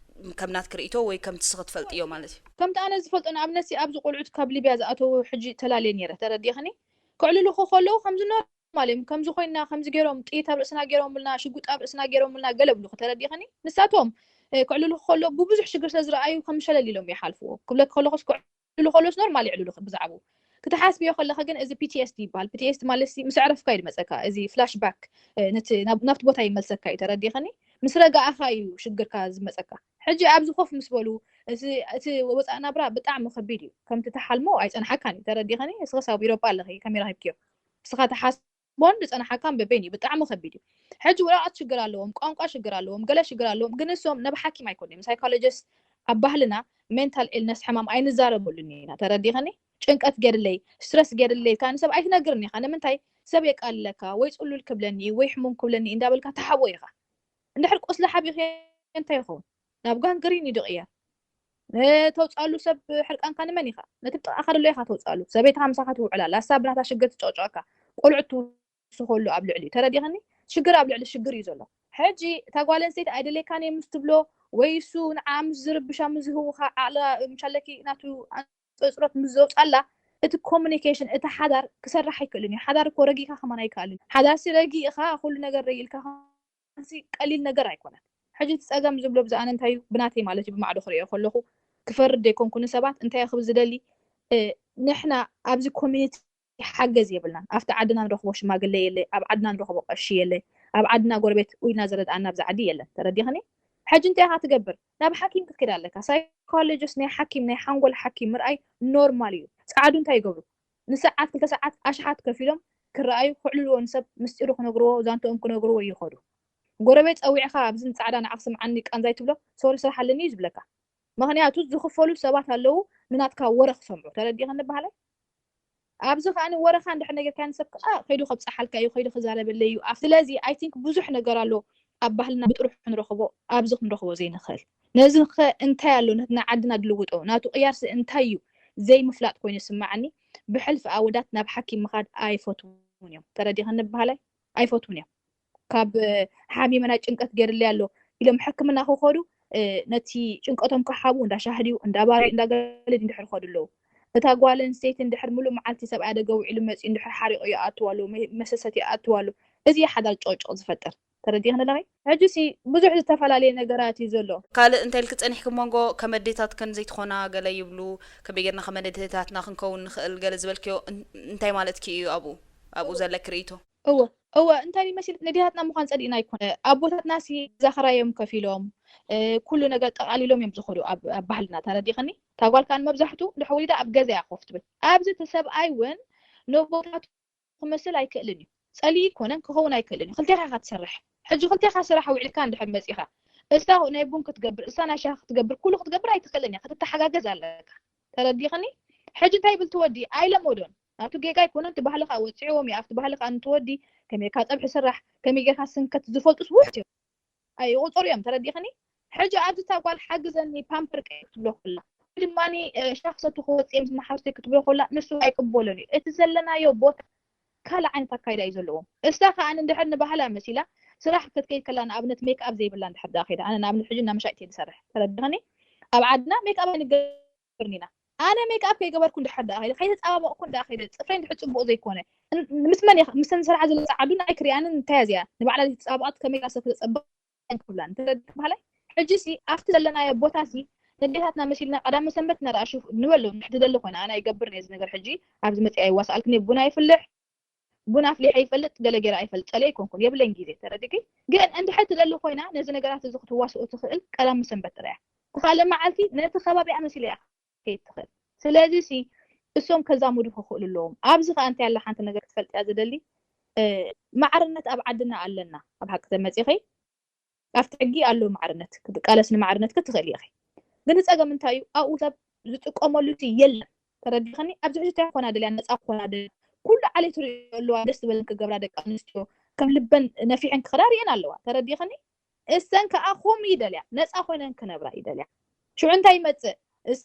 ከም ናትኪ ርእይቶ ወይ ከምቲ ስኺ ትፈልጥዮ ማለት እዩ? ከምቲ ኣነ ዝፈልጦ ንኣብነት ሲ ኣብዚ ቆልዑት ካብ ሊብያ ዝኣተዉ ሕጂ ተላልየ ነይረ ተረዲእኽኒ? ከዕልሉኺ ከለዉ ከምዚ ኖርማል እዮም ከምዚ ኮይንና ከምዚ ገይሮም ጥይት ኣብ ርእስና ገይሮምልና ሽጉጥ ኣብ ርእስና ገይሮምልና ገለ ብሉኺ ተረዲእኽኒ? ንሳቶም ከዕልሉኺ ከለዉ ብብዙሕ ሽግር ስለ ዝረኣዩ ከም ሸለል ኢሎም ይሓልፍዎ ክብለኪ ከለኹስ ክዕልሉ ከሎስ ኖርማል የዕልሉኺ ብዛዕብኡ ክትሓስብዮ ከለኺ ግን እዚ ፒቲኤስዲ ይበሃል ፒቲኤስዲ ማለት ምስ ዕረፍካ እዩ ዝመፀካ እዚ ፍላሽ ባክ ናብቲ ቦታ ይመልሰካ እዩ ተረዲእኽኒ ምስ ረጋእኻ እዩ ሽግርካ ዝመፀካ ሕጂ ኣብዚ ኮፍ ምስ በሉ እቲ ወፃእ ናብራ ብጣዕሚ ከቢድ እዩ ከምቲ ትሓልሞ ኣይፀንሓካን እዩ ተረዲእኽኒ እስኽስ ኣብ ኢሮጳ ኣለኺ ከመይ ረኺብክዮ እስኻ ትሓስ ክትንበቦን ዝፀናሓካ ኣንብበን እዩ። ብጣዕሚ ከቢድ እዩ። ሕጂ ወረቐት ሽግር ኣለዎም፣ ቋንቋ ሽግር ኣለዎም፣ ገለ ሽግር ኣለዎም፣ ግን እሶም ነብ ሓኪም ኣይኮኑን እዮም። ሳይኮሎጂስት ኣብ ባህልና ሜንታል ኢልነስ ሕማም ኣይንዛረበሉን ኢና። ተረዲኸኒ? ጭንቀት ገይርለይ፣ ስትረስ ገይርለይ ኢልካ ንሰብ ኣይትነግርን ኢኻ። ንምንታይ? ሰብ የቃልለካ ወይ ፅሉል ክብለኒ ወይ ሕሙም ክብለኒ እንዳበልካ ትሓቦ ኢኻ። እንድሕር ቁስሊ ሓቢእኽዮ እንታይ ይኸውን? ናብ ጋንግሪን እዩ ዝቕየር። ንተውፅኣሉ ሰብ ሕርቃንካ ንመን ኢኻ? ነቲ ብጥቓኻ ዘሎ ኢኻ ተውፅኣሉ። ሰበይትኻ ምሳኻ ትውዕል ኣላ፣ እሳ ብናታ ሽግር ትጨቕጨቐካ። ቆልዑ ትውስኸሉ ኣብ ልዕሊኡ። ተረዲኸኒ? ሽግር ኣብ ልዕሊ ሽግር እዩ ዘሎ። ሕጂ እታ ጓል ኣንስተይቲ ኣይደለይካን እየ ምስ ትብሎ ወይ እሱ ንዓ ምስ ዝርብሻ ምስ ዝህውኻ ዓቕላ ምሻለኪ ናቱ ኣንፀፅሮት ምስ ዘውፃላ እቲ ኮሚኒኬሽን እቲ ሓዳር ክሰርሕ ኣይክእልን እዩ። ሓዳር እኮ ረጊእካ ከማን ኣይከኣልን እዩ። ሓዳር ሲ ረጊእኻ ኩሉ ነገር ረጊእልካ ሲ ቀሊል ነገር ኣይኮነን። ሕጂ እቲ ፀገም ዝብሎ ብዛኣነ እንታይ እዩ ብናተይ ማለት እዩ ብማዕዶ ክሪኦ ከለኹ ክፈርድ ዘይኮንኩ ንሰባት እንታይ ክብል ዝደሊ ንሕና ኣብዚ ኮሚኒቲ ሓገዝ የብልናን። ኣብቲ ዓድና ንረኽቦ ሽማግለ የለ፣ ኣብ ዓድና ንረኽቦ ቀሺ የለ፣ ኣብ ዓድና ጎረቤት ኢልና ዝረድኣና ኣብዚ ዓዲ የለን። ተረዲኽኒ? ሕጂ እንታይ ኢኻ ትገብር? ናብ ሓኪም ክትከይድ ኣለካ። ሳይኮሎጂስት ናይ ሓኪም ናይ ሓንጎል ሓኪም ምርኣይ ኖርማል እዩ። ፃዓዱ እንታይ ይገብሩ? ንሰዓት ክልተ ሰዓት ኣሽሓት ከፊሎም ክረኣዩ ክዕልልዎ ንሰብ ምስጢሩ ክነግርዎ ዛንትኦም ክነግርዎ ይኸዱ። ጎረቤት ፀዊዕኻ ኣብዚ ንፃዕዳ ንዓኽ ስምዓኒ ቃንዛይ ትብሎ ሶሪ ስራሕ ኣለኒ እዩ ዝብለካ። ምኽንያቱ ዝኽፈሉ ሰባት ኣለዉ ንናትካ ወረ ክሰምዑ። ተረዲኸኒ በሃላይ? ኣብዚ ከኣ ወረኻ እንድሕር ነጊርካዮ ንሰብ ከኣ ከይዱ ከብጽሓልካ እዩ፣ ከይዱ ክዛረበለይ እዩ። ኣብ ስለዚ ኣይ ቲንክ ብዙሕ ነገር ኣሎ ኣብ ባህልና ብጥርሑ ክንረኽቦ ኣብዚ ክንረኽቦ ዘይንኽእል። ነዚ ኸ እንታይ ኣሎ ነቲ ናይ ዓድና ድልውጦ ናቱ ቅያርሲ እንታይ እዩ ዘይምፍላጥ ኮይኑ ይስምዓኒ። ብሕልፊ ኣወዳት ናብ ሓኪም ምኻድ ኣይፈትዉን እዮም። ተረዲኸኒ በሃላይ? ኣይፈትዉን እዮም። ካብ ሓሚመ ናይ ጭንቀት ገይርለይ ኣሎ ኢሎም ሕክምና ክኸዱ ነቲ ጭንቀቶም ክሓቡ እንዳ ሻሂ ድዩ እንዳ ባር እንዳ ገለ ድዩ እንድሕር ይኸዱ ኣለዉ። እታ ጓል ኣንስተይቲ እንድሕር ሙሉእ መዓልቲ ሰብኣያ ደገ ውዒሉ መፂኡ እንድሕር ሓሪቑ ይኣትዋ ኣለዉ፣ መሰሰት ይኣትዋ ኣለዉ። እዚ እዩ ሓዳር ጭቕጭቕ ዝፈጥር። ተረዲኽኒ ኣለኺ? ሕጂ ሲ ብዙሕ ዝተፈላለየ ነገራት እዩ ዘሎ። ካልእ እንታይ ኢልኪ ጸኒሕኪ? መንጎ ከም ኣዴታትክን ዘይትኾና ገለ ይብሉ፣ ከመይ ጌርና ከም ኣዴታትና ክንከውን ንኽእል ገለ ዝበልክዮ እንታይ ማለትኪ እዩ? ኣብኡ ኣብኡ ዘለኪ ርእይቶ? እወ እወ እንታይ ይመስል ነዲሃትና ምዃን ጸዲእና ኣይኮነ ኣቦታትና ሲ ዛኽራዮም ከፊሎም ኩሉ ነገር ጠቓሊሎም እዮም ዝኸዱ ኣብ ባህልና። ተረዲኸኒ? እታ ጓል ከኣ መብዛሕቱ ድሕር ወሊዳ ኣብ ገዛ እያ ኮፍ ትብል። ኣብዚ እቲ ሰብኣይ እውን ነቦታቱ ክመስል ኣይክእልን እዩ። ጸሊኢ ኣይኮነን ክኸውን ኣይክእልን እዩ። ክልቴኻ ኢኻ ትሰርሕ። ሕጂ ክልቴኻ ስራሕ ውዒልካ እንድሕር መጺኻ እሳ ናይ ቡን ክትገብር እሳ ናይ ሻሂ ክትገብር ኩሉ ክትገብር ኣይትኽእልን እያ። ክትተሓጋገዝ ኣለካ። ተረዲኸኒ? ሕጂ እንታይ ይብል ትወዲ ኣይለመዶን ናቱ ጌጋ ኣይኮነን። እቲ ባህሊ ከዓ ወፂዕዎም እዩ። ኣብቲ ባህሊ ከዓ እንትወዲ ከመይ ጌርካ ፀብሒ ስራሕ ከመይ ጌርካ ስንከት ዝፈልጡስ ውሕት እዮም። ኣይቆፀሩ እዮም። ተረዲኸኒ? ሕጂ ኣብዚ እታ ጓል ሓግዘኒ ፓምፐር ቀይር ክትብሎ ከላ ወይ ድማ ሻሂ ክሰቲ ክወፅእ እዮም ዝመሓዙተይ ክትብሎ ከላ ንሱ ኣይቅበሎን እዩ። እቲ ዘለናዮ ቦታ ካልእ ዓይነት ኣካይዳ እዩ ዘለዎም። እሳ ከዓ እንድሕር ንባህላ መሲላ ስራሕ ክትከይድ ከላ ንኣብነት ሜክኣፕ ዘይብላ እንድሕር ደኣ ከይዳ ኣነ ንኣብነት ሕጂ እናመሻይት እየ ዝሰርሕ። ተረዲኸኒ? ኣብ ዓድና ሜክኣፕ ኣይንገብርን ኢና። ኣነ ሜክኣፕ ከይገበርኩ እንድሕር ደኣ ከይደ ከይተፀባበቕኩ እንድኣ ከይደ ፅፍረይ እንድሕር ፅቡቕ ዘይኮነ ምስ መን እየ ምስተን ዝሰርሓ ዘሎ ፃዓዱን ኣይክሪኣንን እንታይ እያ እዚኣ ንባዕላ ዘይተፀባበቐት ከመይ ኢላ ሰብ ክተፀብቕ ክብላን ተረዲእኪ በሃላይ። ሕጂ ሲ ኣብቲ ዘለናዮ ቦታ ሲ ነዴታትና መሲልና ቀዳመ ሰንበት ነርኣ ሹፍ ንበሎ እንድሕር ትደሊ ኮይና ኣነ ኣይገብርን እየ እዚ ነገር ሕጂ ኣብዚ መፅኣ ይዋስኣልክን እየ ቡና ይፍልሕ ቡን ኣፍሊሐ ይፈልጥ ገለ ገይረ ኣይፈልጥ ጸልየ ኣይኮንኩን የብለይን ግዜ ተረዲእኪ ግን እንድሕር ትደሊ ኮይና ነዚ ነገራት እዚ ክትዋስኦ ትኽእል ቀዳም ሰንበት ጥራይ እያ እቲ ካልእ መዓልቲ ነቲ ከባቢኣ መሲላ እያ ክትከይድ ትኽእል ስለዚ ሲ እሶም ከዛምዱ ክኽእሉ ኣለዎም ኣብዚ ከኣ እንታይ ኣላ ሓንቲ ነገር ክትፈልጥያ ዝደሊ ማዕርነት ኣብ ዓድና ኣለና ኣብ ሓቂ ተመጺኺ ኣብቲ ሕጊ ኣሎ ማዕርነት ክትቃለስ ንማዕርነትኪ ትኽእሊ ኢኺ ግን ጸገም እንታይ እዩ ኣብኡ ሰብ ዝጥቀመሉ እቲ የለን ተረዲኸኒ ኣብዚ ሕጂ እንታይ ክኾና ደልያ ነፃ ክኾና ደልያ ኩሉ ዓሌት ርእዮ ኣለዋ ደስ ዝበለን ክገብራ ደቂ ኣንስትዮ ከም ልበን ነፊሐን ክኸዳ ርእየን ኣለዋ ተረዲኸኒ እሰን ከዓ ከምኡ ይደልያ ነፃ ኮይነን ክነብራ ይደልያ ሽዑ እንታይ ይመፅእ እስ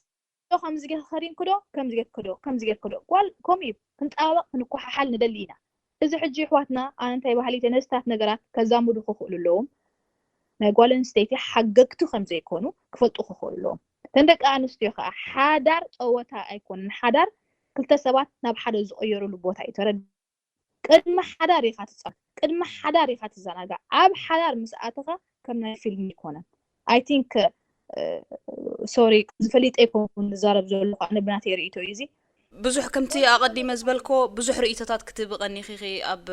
ከምዚ ጌርኪ ከዲንኪ ዶ ከምዚ ጌርኪ ዶ ከምዚ ጌርኪ ዶ ጓል ከምኡ እዩ ክንጠባበቕ ክንኮሓሓል ንደሊ ኢና እዚ ሕጂ ኣሕዋትና ኣነ እንታይ በሃሊት እየ ነዚታት ነገራት ከዛምዱ ክኽእሉ ኣለዎም ናይ ጓል ኣንስተይቲ ሓገግቲ ከም ዘይኮኑ ክፈልጡ ክኽእሉ ኣለዎም እተን ደቂ ኣንስትዮ ከዓ ሓዳር ፀወታ ኣይኮነን ሓዳር ክልተ ሰባት ናብ ሓደ ዝቕየሩሉ ቦታ እዩ ተረዲ ቅድሚ ሓዳር ኢኻ ትፃወት ቅድሚ ሓዳር ኢኻ ትዘናጋዕ ኣብ ሓዳር ምስ ኣተኻ ከም ናይ ፊልም ኣይኮነን I think sorry ዝፈሊጠ ኣይኮንኩን ዝዛረብ ዘለኹ ኣነ ብናተይ ርእይቶ እዩ እዚ ብዙሕ ከምቲ ኣቐዲመ ዝበልኮ ብዙሕ ርእይቶታት ክትህቢ ቀኒኺ ኢኺ ኣብ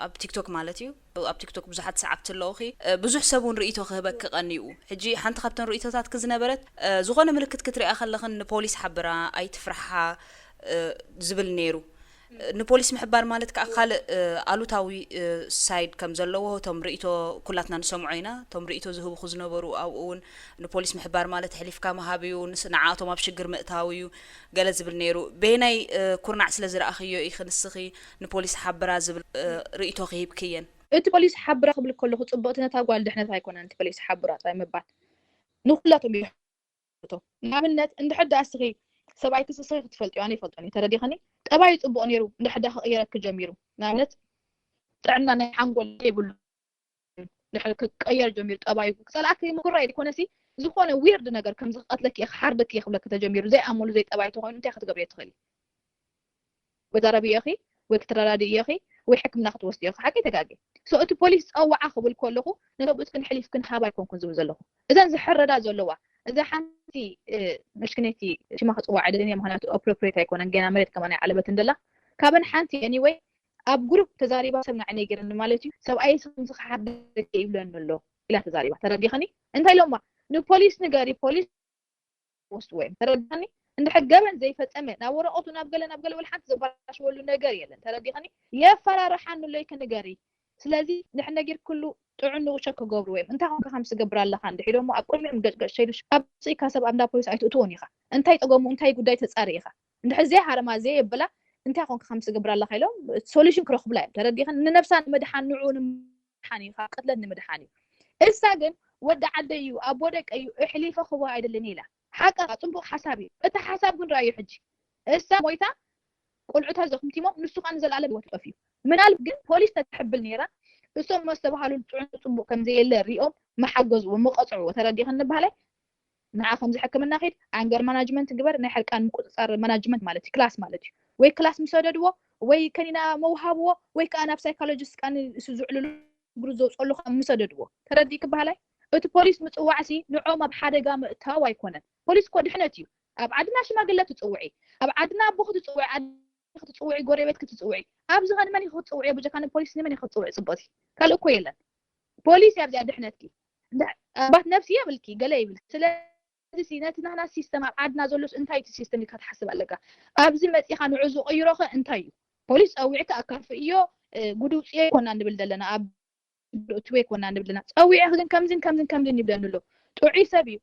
ኣብ ቲክቶክ ማለት እዩ ኣብ ቲክቶክ ብዙሓት ሰዓብቲ ኣለውኺ ብዙሕ ሰብ እውን ርእይቶ ክህበኪ ቀኒኡ ሕጂ ሓንቲ ካብተን ርእይቶታትኪ ዝነበረት ዝኾነ ምልክት ክትሪኣ ከለኽን ንፖሊስ ሓብራ ኣይትፍርሓ ዝብል ነይሩ ንፖሊስ ምሕባር ማለት ከዓ ካልእ ኣሉታዊ ሳይድ ከም ዘለዎ እቶም ርእቶ ኩላትና ንሰምዖ ኢና። እቶም ርእቶ ዝህብኹ ዝነበሩ ኣብኡ እውን ንፖሊስ ምሕባር ማለት ሕሊፍካ ምሃብ እዩ፣ ንዓኣቶም ኣብ ሽግር ምእታው እዩ ገለ ዝብል ነይሩ። በየናይ ኩርናዕ ስለ ዝረኣኽዮ ኢኺ ንስኺ ንፖሊስ ሓብራ ዝብል ርእቶ ክሂብክየን? እቲ ፖሊስ ሓብራ ክብል ከለኹ ፅብቕቲ ነታ ጓል ድሕነት ኣይኮነን። እቲ ፖሊስ ሓብራ ጥራይ ምባል ንኩላቶም እዩ። ንኣብነት እንድሕር ደኣ እስኺ ሰብኣይ ክስስኺ ክትፈልጥዮ ኣነ ይፈልጦን እዩ። ተረዲኸኒ? ጠባዩ ፅቡቕ ነይሩ፣ እንድሕር ደኣ ክቕየረኪ ጀሚሩ፣ ንኣብነት ጥዕና ናይ ሓንጎል ዘይብሉ ድሕር ክቀየር ጀሚሩ ጠባዩ ክፀልኣኪ ምኩራ ይኮነሲ፣ ዝኾነ ዊርድ ነገር ከም ዝቀትለኪ እየ ክሓርደኪ እየ ክብለኪ ተጀሚሩ ዘይኣመሉ ዘይጠባዩ ተኮይኑ እንታይ ክትገብርዮ ትኽእሊ? ወይ ተረብዮ ኢኺ ወይ ክትረዳድእዮ ኢኺ ወይ ሕክምና ክትወስድዮ ኢኺ። ሓቂ ተጋጊ? So እቲ ፖሊስ ፀዋዓ ክብል ከለኹ ንሰብኡትክን ሕሊፍክን ሃብ ኣይኮንኩን ዝብል ዘለኹ። እዘን ዝሕረዳ ዘለዋ እዛ ሓንቲ መሽክነይቲ ሽማ ክፅዋዕ ደለኒ ምክንያቱ ኣፕሮፕሬት ኣይኮነን ገና መሬት ከማን ኣይዓለበትን ደላ። ካብን ሓንቲ ኤኒወይ ኣብ ግሩፕ ተዛሪባ ሰብ ንዓይ ነጊርኒ ማለት እዩ። ሰብኣይ ስም ዝሓደገ ይብለኒ ኣሎ ኢላ ተዛሪባ። ተረዲኸኒ? እንታይ ኢሎማ? ንፖሊስ ንገሪ፣ ፖሊስ ወስድዎ እዮም። ተረዲኸኒ? እንድሕር ገበን ዘይፈጸመ ናብ ወረቐቱ ናብ ገለ ናብ ገለ ወላ ሓንቲ ዘባላሽወሉ ነገር የለን። ተረዲኸኒ? የፈራርሓኒ ኣሎ ኢልኪ ንገሪ። ስለዚ ንሕን ነጊርክሉ ጥዑን ንቑሸ ክገብርዎ እዮም። እንታይ ኮንካ ከምዚ ትገብር ኣለኻ እንድሕር ኢሎሞ ኣብ ቅድሚኦም ገጭገጭ ተይሉ ካብ ስኢካ ሰብ ኣብ እንዳ ፖሊስ ኣይትእትዎን ኢኻ። እንታይ ጸገሙ እንታይ ጉዳይ ተጻሪ ኢኻ። እንድሕር ዘይሃረማ ዘየብላ እንታይ ኮንካ ከምዚ ትገብር ኣለኻ ኢሎም ሶሉሽን ክረኽቡላ እዮም። ተረዲኸኒ? ንነብሳ ንምድሓን ንዕኡ ንምድሓን እዩ፣ ካብ ቅትለት ንምድሓን እዩ። እሳ ግን ወዲ ዓደይ እዩ፣ ኣቦ ደቀይ እዩ፣ እሕሊፈ ክቦ ኣይደልን ኢላ። ሓቃ ጽቡቕ ሓሳብ እዩ። እቲ ሓሳብ ግን ረኣዩ ሕጂ እሳ ሞይታ ቆልዑታ ዘኽምቲሞም ንሱ ከዓ ንዘለኣለም ህይወቱ ጠፍዩ። ምናልባት ግን ፖሊስ ተትሕብል ነይራ እሶም መስተባሃሉ ጥዑም ጽቡቕ ከም ዘየለ ሪኦም መሓገዝዎ መቐጽዕዎ። ተረዲኸኒ ንባህላይ ንዓ ከምዚ ሕክምና ኺድ ኣንገር ማናጅመንት ግበር ናይ ሕርቃን ምቁፅፃር ማናጅመንት ማለት እዩ ክላስ ማለት እዩ ወይ ክላስ ምሰደድዎ ወይ ከኒና መውሃብዎ ወይ ከዓ ናብ ሳይኮሎጂስት ቃ እሱ ዝዕልሉ እግሩ ዘውፀሉ ምሰደድዎ። ተረዲእኪ ባህላይ? እቲ ፖሊስ ምፅዋዕሲ ንዖም ኣብ ሓደጋ ምእታው ኣይኮነን። ፖሊስ እኮ ድሕነት እዩ። ኣብ ዓድና ሽማግለ ትፅውዒ፣ ኣብ ዓድና ኣቦ ክትፅውዒ፣ ዓዲ ክትፅውዒ፣ ጎረቤት ክትፅውዒ፣ ኣብዚ ከ ንመን ክትፅውዒ? ብጀካ ንፖሊስ ንመን ክትፅውዒ? ፅቡቅቲ ካልእ እኮ የለን። ፖሊስ እያ ኣብዚኣ ድሕነትኪ። ባት ነብሲ የብልኪ ገለ ይብል። ስለዚ ነቲ ናህና ሲስተም ኣብ ዓድና ዘሎስ እንታይ እቲ ሲስተም ኢልካ ትሓስብ ኣለካ? ኣብዚ መፂኻ ንዑ ዝቕይሮ ከ እንታይ እዩ? ፖሊስ ፀዊዕካ ኣካፍእዮ ጉድውፅዮ ይኮና ንብል ዘለና ኣብ እትወ ይኮና ንብል ዘለና ፀዊዕክ ግን ከምዝን ከምዝን ከምዝን ይብለኒ ኣሎ። ጥዑይ ሰብ እዩ።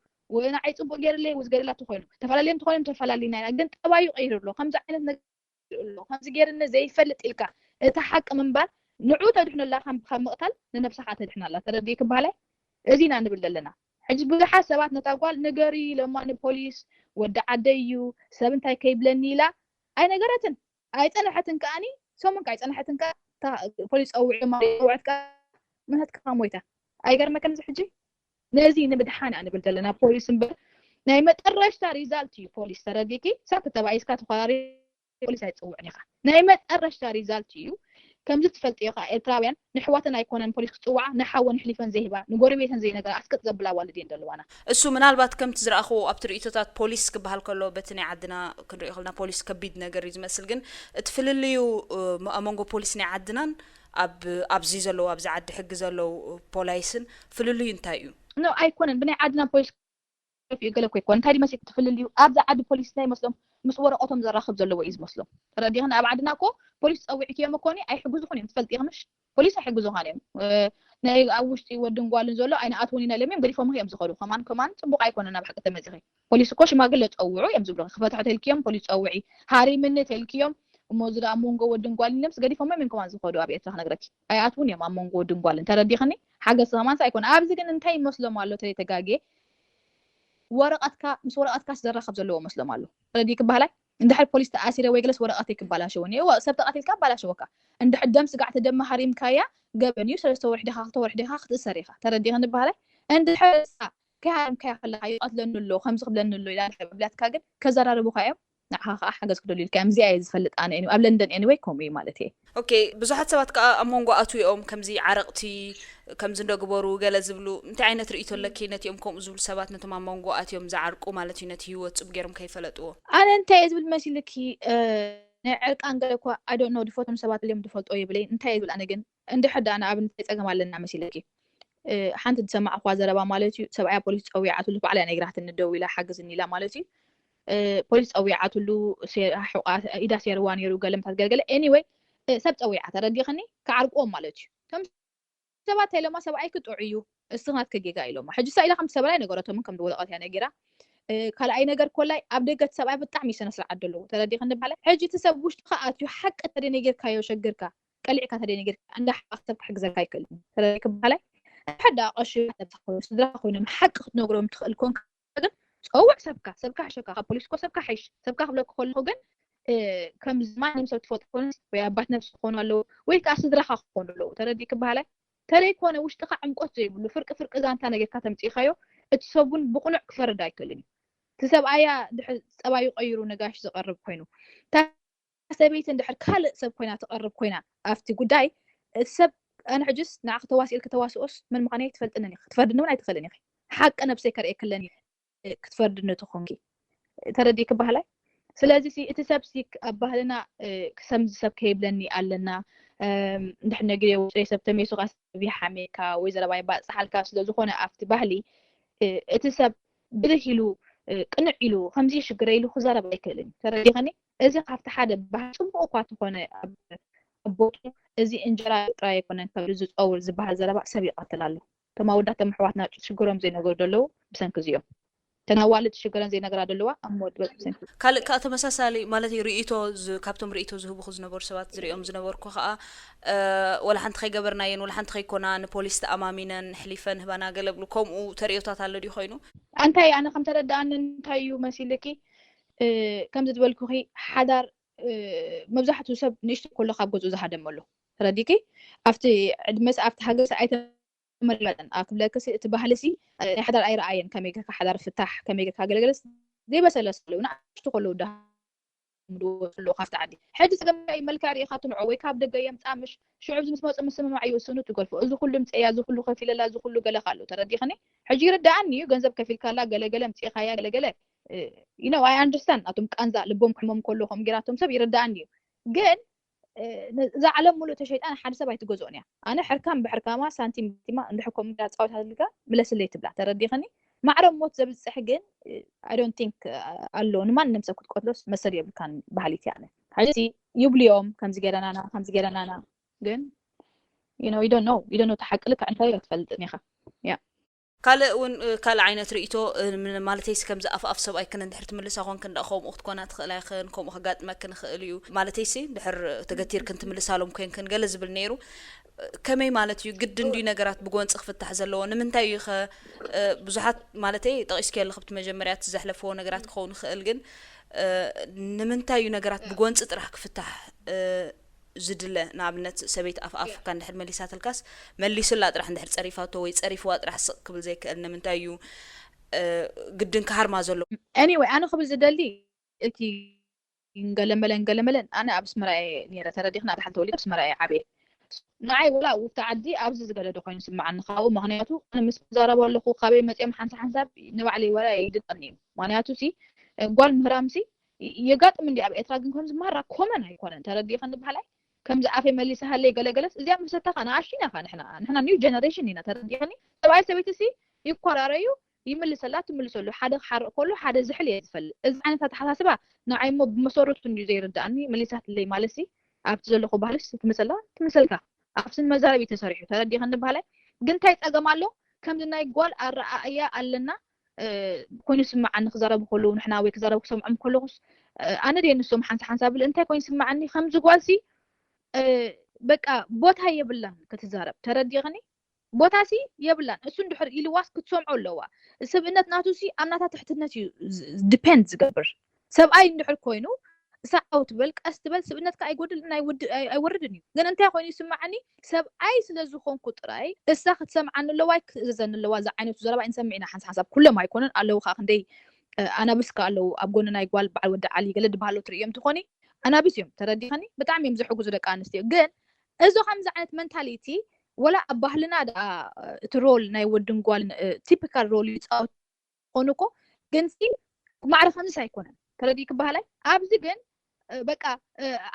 ንዓይ ፅቡቅ ገይርለይ ውዝ ገይርላ ተኮይኑ ተፈላለየ እንተኮይኑ ተፈላለና ኢና ግን ጠባዩ ቀይሩ ኣሎ ከምዚ ዓይነት ነገር ኣሎ ከምዚ ገይርኒ ዘይፈልጥ ኢልካ እቲ ሓቂ ምንባር ንዑ ተድሕነላ ካብ ምቕታል ንነብስኻ ተድሕናላ። ተረዲእኪ በሃላይ? እዚ ኢና ንብል ዘለና። ሕጂ ብዙሓት ሰባት ነታ ጓል ንገሪ ኢሎማ ንፖሊስ ወዲ ዓደይ እዩ ሰብ እንታይ ከይብለኒ ኢላ ኣይነገረትን ኣይፀንሐትን ከዓኒ ሰሙን ከ ኣይፀንሐትን ከ ፖሊስ ፀውዒ ፀውዐት ከ ምነት ከ ሞይታ ኣይገርመክን እዚ ሕጂ ነዚ ንምድሓን እያ ንብል ዘለና ፖሊስ እምበር ናይ መጠረሽታ ሪዛልት እዩ ፖሊስ ተረዲኪ ሳክ ተባኢስካ ተኮራሪ ፖሊስ ኣይትፅውዕን ኢኻ ናይ መጠረሽታ ሪዛልት እዩ ከምዚ ትፈልጥዮ ከዓ ኤርትራውያን ንሕዋተን ኣይኮነን ፖሊስ ክፅውዓ ንሓወን ኣሕሊፈን ዘይህባ ንጎረቤተን ዘይነገራ ኣስቅጥ ዘብላ ዋልድ እየን ዘለዋና። እሱ ምናልባት ከምቲ ዝረኣኽዎ ኣብቲ ርእይቶታት ፖሊስ ክበሃል ከሎ በቲ ናይ ዓድና ክንሪኦ ከለና ፖሊስ ከቢድ ነገር እዩ ዝመስል ግን እቲ ፍልልዩ ኣብ መንጎ ፖሊስ ናይ ዓድናን ኣብ ኣብዚ ዘለዉ ኣብዚ ዓዲ ሕጊ ዘለዉ ፖላይስን ፍልልዩ እንታይ እዩ? ኖ ኣይኮነን ብናይ ዓድና ፖሊስ ከፊኡ ገለ እኮ ኣይኮነን እንታይ ድመስ እቲ ፍልልዩ ኣብዚ ዓዲ ፖሊስ ናይ መስሎም ምስ ወረቀቶም ዘራኽብ ዘለዎ እዩ ዝመስሎም ተረዲኽን ኣብ ዓድና እኮ ፖሊስ ፀዊዕክዮም እኮኒ ኣይሕግዙኹን እዮም ትፈልጢ ምሽ ፖሊስ ኣይሕግዙኻን እዮም ናይ ኣብ ውሽጢ ወድን ጓልን ዘሎ ኣይንኣትውን ኢና ኢሎም እዮም ገዲፎም እዮም ዝኸዱ ከማን ከማን ፅቡቅ ኣይኮነን ኣብ ሓቂ ተመፂኺ ፖሊስ እኮ ሽማግለ ፀውዑ እዮም ዝብሉ ክፈትሖ ተልክዮም ፖሊስ ፀውዒ ሃሪምኒ ተልክዮም እሞ እዚ ደኣ መንጎ ወድን ጓልን ኢሎም ገዲፎም እዮም ከማን ዝኸዱ ኣብ ኤርትራ ክነግረኪ ኣይኣትውን እዮም ኣብ መንጎ ወድን ጓልን ተረዲኽኒ ሓገዝ ከማን ኣይኮነ ኣብዚ ግን እንታይ ይመስሎም ኣሎ ተለይ ተጋጌ ወረቐትካ ምስ ወረቐትካ ዘራኸብ ዘለዎ መስሎም ኣሎ ተረዲእኪ ባህላይ እንድሕር ፖሊስ ተኣሲረ ወይ ገለስ ወረቐተይ ክባላሸወኒ እወ ሰብ ተቐቲልካ ኣባላሸወካ እንድሕር ደም ስጋዕ ተደመ ሃሪምካያ ገበን እዩ ሰለስተ ወርሒ ዲኻ ክልተ ወርሒ ዲኻ ክትእሰር ኢኻ ተረዲኽኒ ባህላይ እንድሕር እሳ ከይሃረምካያ ከለኻ ይቐትለኒ ኣሎ ከምዚ ክብለኒ ኣሎ ኢላ ድሕሪ ምብላትካ ግን ከዘራርቡኻ እዮም ንዓኻ ከዓ ሓገዝ ክደልዩ ኢልካ እዮም እዚኣ እየ ዝፈልጥ ኣነ እዩ ኣብ ለንደን ኤኒወይ ከምኡ እዩ ማለት እየ ኦኬ ብዙሓት ሰባት ከዓ ኣብ መንጎ ኣትዊኦም ከምዚ ዓረቕቲ ከምዚ እንደግበሩ ገለ ዝብሉ እንታይ ዓይነት ርእይቶ ኣለኪ ነቲኦም ከምኡ ዝብሉ ሰባት ነቶም ኣብ መንጎ ኣትዮም ዝዓርቁ ማለት እዩ ነቲ ህይወት ፅቡ ገይሮም ከይፈለጥዎ ኣነ እንታይ እየ ዝብል መሲልኪ ናይ ዕርቃን ገለ እኳ ኣዶኖ ድፈቶም ሰባት እዮም ድፈልጦ ይብለይ እንታይ እየ ዝብል ኣነ ግን እንድሕር ደኣ ንኣብነት ጸገም ኣለና መሲለኪ ሓንቲ ዝሰማዕኳ ዘረባ ማለት እዩ ሰብኣያ ፖሊስ ፀዊዓትሉ ባዕላ ነግራትኒ ደው ኢላ ሓግዝኒ ኢላ ማለት እዩ ፖሊስ ፀዊዓትሉ ኢዳ ሴርዋ ነይሩ ገለምታት ገለገለ anyway ሰብ ፀዊዓ ተረዲኽኒ ክዓርቅዎም ማለት እዩ እቶም ሰባት ኢሎማ ሰብኣይኪ ጥዑይ እዩ እስኺ ናትኪ ጌጋ ኢሎማ ሕጂ ሳ ኢላ ከምቲ ሰብኣይ ነገረቶምን ከም ዝወደቐት እያ ነጊራ ካልኣይ ነገር ኮላይ ኣብ ደገ እቲ ሰብኣይ ብጣዕሚ እዩ ስነ ስርዓት ዘለዎ ተረዲኽኒ በሃላይ ሕጂ እቲ ሰብ ውሽጥኻ ኣትዩ ሓቂ ተደነጊርካዮ ሸግርካ ቀሊዕካ ተደነጊርካ እንዳ ሓቂ ሰብካ ክሕግዘካ ኣይክእልን ተረዲኽኒ በሃላይ ሕዳ ቀሺ ነብስኻ ኮይኑ ስድራ ኮይኖም ሓቂ ክትነግሮም ትኽእል ኮንካ ግን ፀውዕ ሰብካ ሰብካ ሕሸካ ካብ ፖሊስ እኮ ሰብካ ሓይሽ ሰብካ ክብለክ ከለኩ ግን ከምዚ ማንም ሰብ ትፈልጦ ኮነ ወይ ኣባት ነብሲ ክኾኑ ኣለዉ ወይ ከዓ ስድራካ ክኾኑ ኣለዉ ተረዲእክ በሃላይ ተለይ ኮነ ውሽጥካ ዕምቆት ዘይብሉ ፍርቂ ፍርቂ ዛንታ ነገርካ ተምፅኢካዮ እቲ ሰብ እውን ብቁኑዕ ክፈርድ ኣይክእልን እዩ እቲ ሰብኣያ ድሕር ፀባዩ ቀይሩ ነጋሽ ዝቀርብ ኮይኑ ሰበይቲ እንድሕር ካልእ ሰብ ኮይና ትቐርብ ኮይና ኣብቲ ጉዳይ እቲ ሰብ ኣነ ሕጅስ ንዓኺ ተዋሲእልኪ ተዋስኦስ መን ምዃነይ ትፈልጥንን ኢኺ ክትፈርድኒ እውን ኣይትኽእልን ኢኺ ሓቂ ነብሰይ ከርእየክለኒ ክትፈርድኒ ትኾንኪ ተረዲእኪ ባህላይ ስለዚ እቲ ሰብ ኣብ ባህልና ክሰምዚ ሰብ ከይብለኒ ኣለና እንድሕር ነግርዮ ውፅሬ ሰብ ተሜሱካ ሰብ ይሓሜካ ወይ ዘረባ ይባፅሓልካ ስለዝኾነ ኣብቲ ባህሊ እቲ ሰብ ብልህ ኢሉ ቅንዕ ኢሉ ከምዚ ሽግረ ኢሉ ክዛረብ ኣይክእልን ተረዲኸኒ እዚ ካብቲ ሓደ ባህል ፅቡቅ እኳ ተኾነ ኣቦቱ እዚ እንጀራ ጥራይ ኣይኮነን ከብሉ ዝፀውር ዝበሃል ዘረባ ሰብ ይቀትል ኣሎ እቶም ኣወዳት ተምሕዋትና ሽግሮም ዘይነገሩ ዘለዉ ብሰንኪ እዚኦም ተናዋልድ ሽግረን ዘይነገራ ዘለዋ ኣብ መወድበት ብሰንኪ ካልእ ከዓ ተመሳሳሊ ማለት እዩ ርእቶ ካብቶም ርእቶ ዝህቡኹ ዝነበሩ ሰባት ዝሪኦም ዝነበርኩ ከዓ ወላ ሓንቲ ከይገበርናየን ወላ ሓንቲ ከይኮና ንፖሊስ ተኣማሚነን ሕሊፈን ህባና ገለ ብሉ ከምኡ ተርእዮታት ኣሎ ድዩ ኮይኑ ኣንታይ ኣነ ከም ተረዳኣኒ እንታይ እዩ መሲልኪ ከምዚ ዝበልኩኺ ሓዳር መብዛሕትኡ ሰብ ንእሽቶ ከሎ ካብ ገዝኡ ዝሃደመሉ ተረዲኪ ኣብቲ ዕድመ ኣብቲ ሃገር ኣይተመለጠን ኣብ ክብለክሲ እቲ ባህልሲ ናይ ሓዳር ኣይረኣየን ከመይ ጌርካ ሓዳር ፍታሕ ከመይ ጌርካ ገለገለስ ዘይበሰለ ሰለዩ ንእሽቶ ከለዉ ዳ ምድወፅሎ ካብቲ ዓዲ ሕጂ ፀገም መልክዕ ርኢኻ ትንዖ ወይ ካብ ደገ የምፃ ምሽ ሽዑ ምስ መፁ ምስምማዕ ይውስኑ ትገድፎ እዚ ኩሉ ምፀያ እዚ ኩሉ ከፊለላ እዚ ኩሉ ገለ ካሉ ተረዲኽኒ ሕጂ ይርዳኣኒ እዩ ገንዘብ ከፊልካላ ገለገለ ምፅኢኻያ ገለገለ you know I understand ኣቶም ቃንዛ ልቦም ክሕሞም ከሎ ከም ጌራቶም ሰብ ይርዳኣኒ እዩ ግን እዛ ዓለም ሙሉእ ተሸይጣን ሓደ ሰብ ኣይትገዝኦን እያ ኣነ ሕርካም ብሕርካማ ሳንቲም ቲማ እንድሕር ከምኡ ጌራ ፃወት ሃልካ ምለስለይ ትብላ ተረዲኽኒ ማዕረ ሞት ዘብፅሕ ግን I don't think ኣሎ ንማንም ሰብ ክትቀትሎስ መሰል የብልካን ባህሊት እያ ኣነ ሕጂ ይብልዮም ከምዚ ገይረናና ከምዚ ገይረናና ግን you know you don't know you don't know ተሓቂ ልክዕ እንታይ ትፈልጥን ኢኻ ያ ካልእ እውን ካልእ ዓይነት ርእቶ ማለተይሲ ከምዚ ኣፍ ኣፍ ሰብኣይ ክን እንድሕር ትምልሳ ኮንክ እንዳ ከምኡ ክትኮና ትኽእላ ይኽን ከምኡ ከጋጥመክ ንኽእል እዩ ማለተይሲ ድሕር ተገቲርክን ትምልሳሎም ኮንክን ገለ ዝብል ነይሩ ከመይ ማለት እዩ ግድ እንድዩ ነገራት ብጎንፂ ክፍታሕ ዘለዎ ንምንታይ እዩ ከ ብዙሓት ማለተይ ጠቂስኪ ኣለኹ ብቲ መጀመርያ እቲ ዘሕለፍዎ ነገራት ክኸውን ይኽእል ግን ንምንታይ እዩ ነገራት ብጎንፂ ጥራሕ ክፍታሕ ዝድለ ንኣብነት ሰበይቲ ኣፍ ኣፍካ እንድሕር መሊሳትልካስ መሊሱላ ጥራሕ እንድሕር ፀሪፋቶ ወይ ፀሪፍዋ ጥራሕ ስቕ ክብል ዘይክእል ንምንታይ እዩ ግድን ክሃርማ ዘሎ anyway ኣነ ክብል ዝደሊ እቲ ገለመለን ገለመለን ኣነ ኣብ ኣስመራ እየ ነረ ተረዲኽና ድሓን ተወሊደ ኣስመራ እየ ዓብየ ንዓይ ወላ ውፍቲ ዓዲ ኣብዚ ዝገደደ ኮይኑ ስምዓኒ ካብኡ ምክንያቱ ኣነ ምስ ዛረብ ኣለኹ ካበይ መፅኦም ሓንሳ ሓንሳብ ንባዕለይ ወላ ይድንቀኒ እዩ ምክንያቱ ሲ ጓል ምህራም ሲ የጋጥም እንዲ ኣብ ኤርትራ ግን ከም ዝመሃራ ኮመን ኣይኮነን ተረዲኸኒ በሃላይ ከምዚ ኣፈይ መሊሰሃለይ ገለገለስ እዚኣ መሰታኻ ንኣሽቱ ኢና ኻ ንሕና ንሕና new generation ኢና ተረዲኸኒ ሰብኣይ ሰበይቲ ሲ ይኮራረዩ ይምልሰላ ትምልሰሉ ሓደ ክሓርቕ ከሎ ሓደ ዝሕል እየ ዝፈልጥ እዚ ዓይነት ኣተሓሳስባ ንዓይ እሞ ብመሰረቱ እንድዩ ዘይርዳእኒ መሊሳትለይ ማለት ሲ ኣብቲ ዘለኹ ባህልስ ትምልሰላ ትምልሰልካ ኣብ ስን መዛረቢ ተሰሪሑ ተረዲኸኒ በሃላይ ግን እንታይ ፀገም ኣሎ ከምዚ ናይ ጓል ኣረኣእያ ኣለና ኮይኑ ስምዓኒ ክዛረቡ ከለዉ ንሕና ወይ ክዛረቡ ክሰምዖም ከለኹስ ኣነ ድየ ንሶም ሓንሳ ሓንሳ ብል እንታይ ኮይኑ ስምዓኒ ከምዚ ጓልሲ በቃ ቦታ የብላን ክትዛረብ ተረዲኽኒ ቦታሲ የብላን እሱ እንድሕር ኢልዋስ ክትሰምዖ ኣለዋ ስብእነት ናቱሲ ኣብ ናታ ትሕትነት እዩ depend ዝገብር ሰብኣይ እንድሕር ኮይኑ ሳዓው ትበል ቀስ ትበል ስብእነትካ ኣይጎድልን ኣይወርድን እዩ ግን እንታይ ኮይኑ ይስምዓኒ ሰብኣይ ስለዝኾንኩ ጥራይ እሳ ክትሰምዓኒ ኣለዋ ክትእዘዘኒ ኣለዋ እዛ ዓይነቱ ዘረባ ንሰምዕ ኢና ሓንሳብ ሓንሳብ ኩሎም ኣይኮነን ኣለዉ ከዓ ክንደይ ኣናብስ ከዓ ኣለዉ ኣብ ጎኒ ናይ ጓል በዓል ወዲ ዓሊ ገለ ዝበሃሎ ትርእዮም ትኾኒ ኣናብስ እዮም ተረዲኸኒ ብጣዕሚ እዮም ዘሕጉዙ ደቂ ኣንስትዮ ግን እዚ ከምዚ ዓይነት mentality ወላ ኣብ ባህልና ደኣ እቲ role ናይ ወድን ጓልን typical role ይፃወት ኾኑ እኮ ግን ማዕረ ከምዚስ ኣይኮነን ተረዲእኪ በሃላይ ኣብዚ ግን በቃ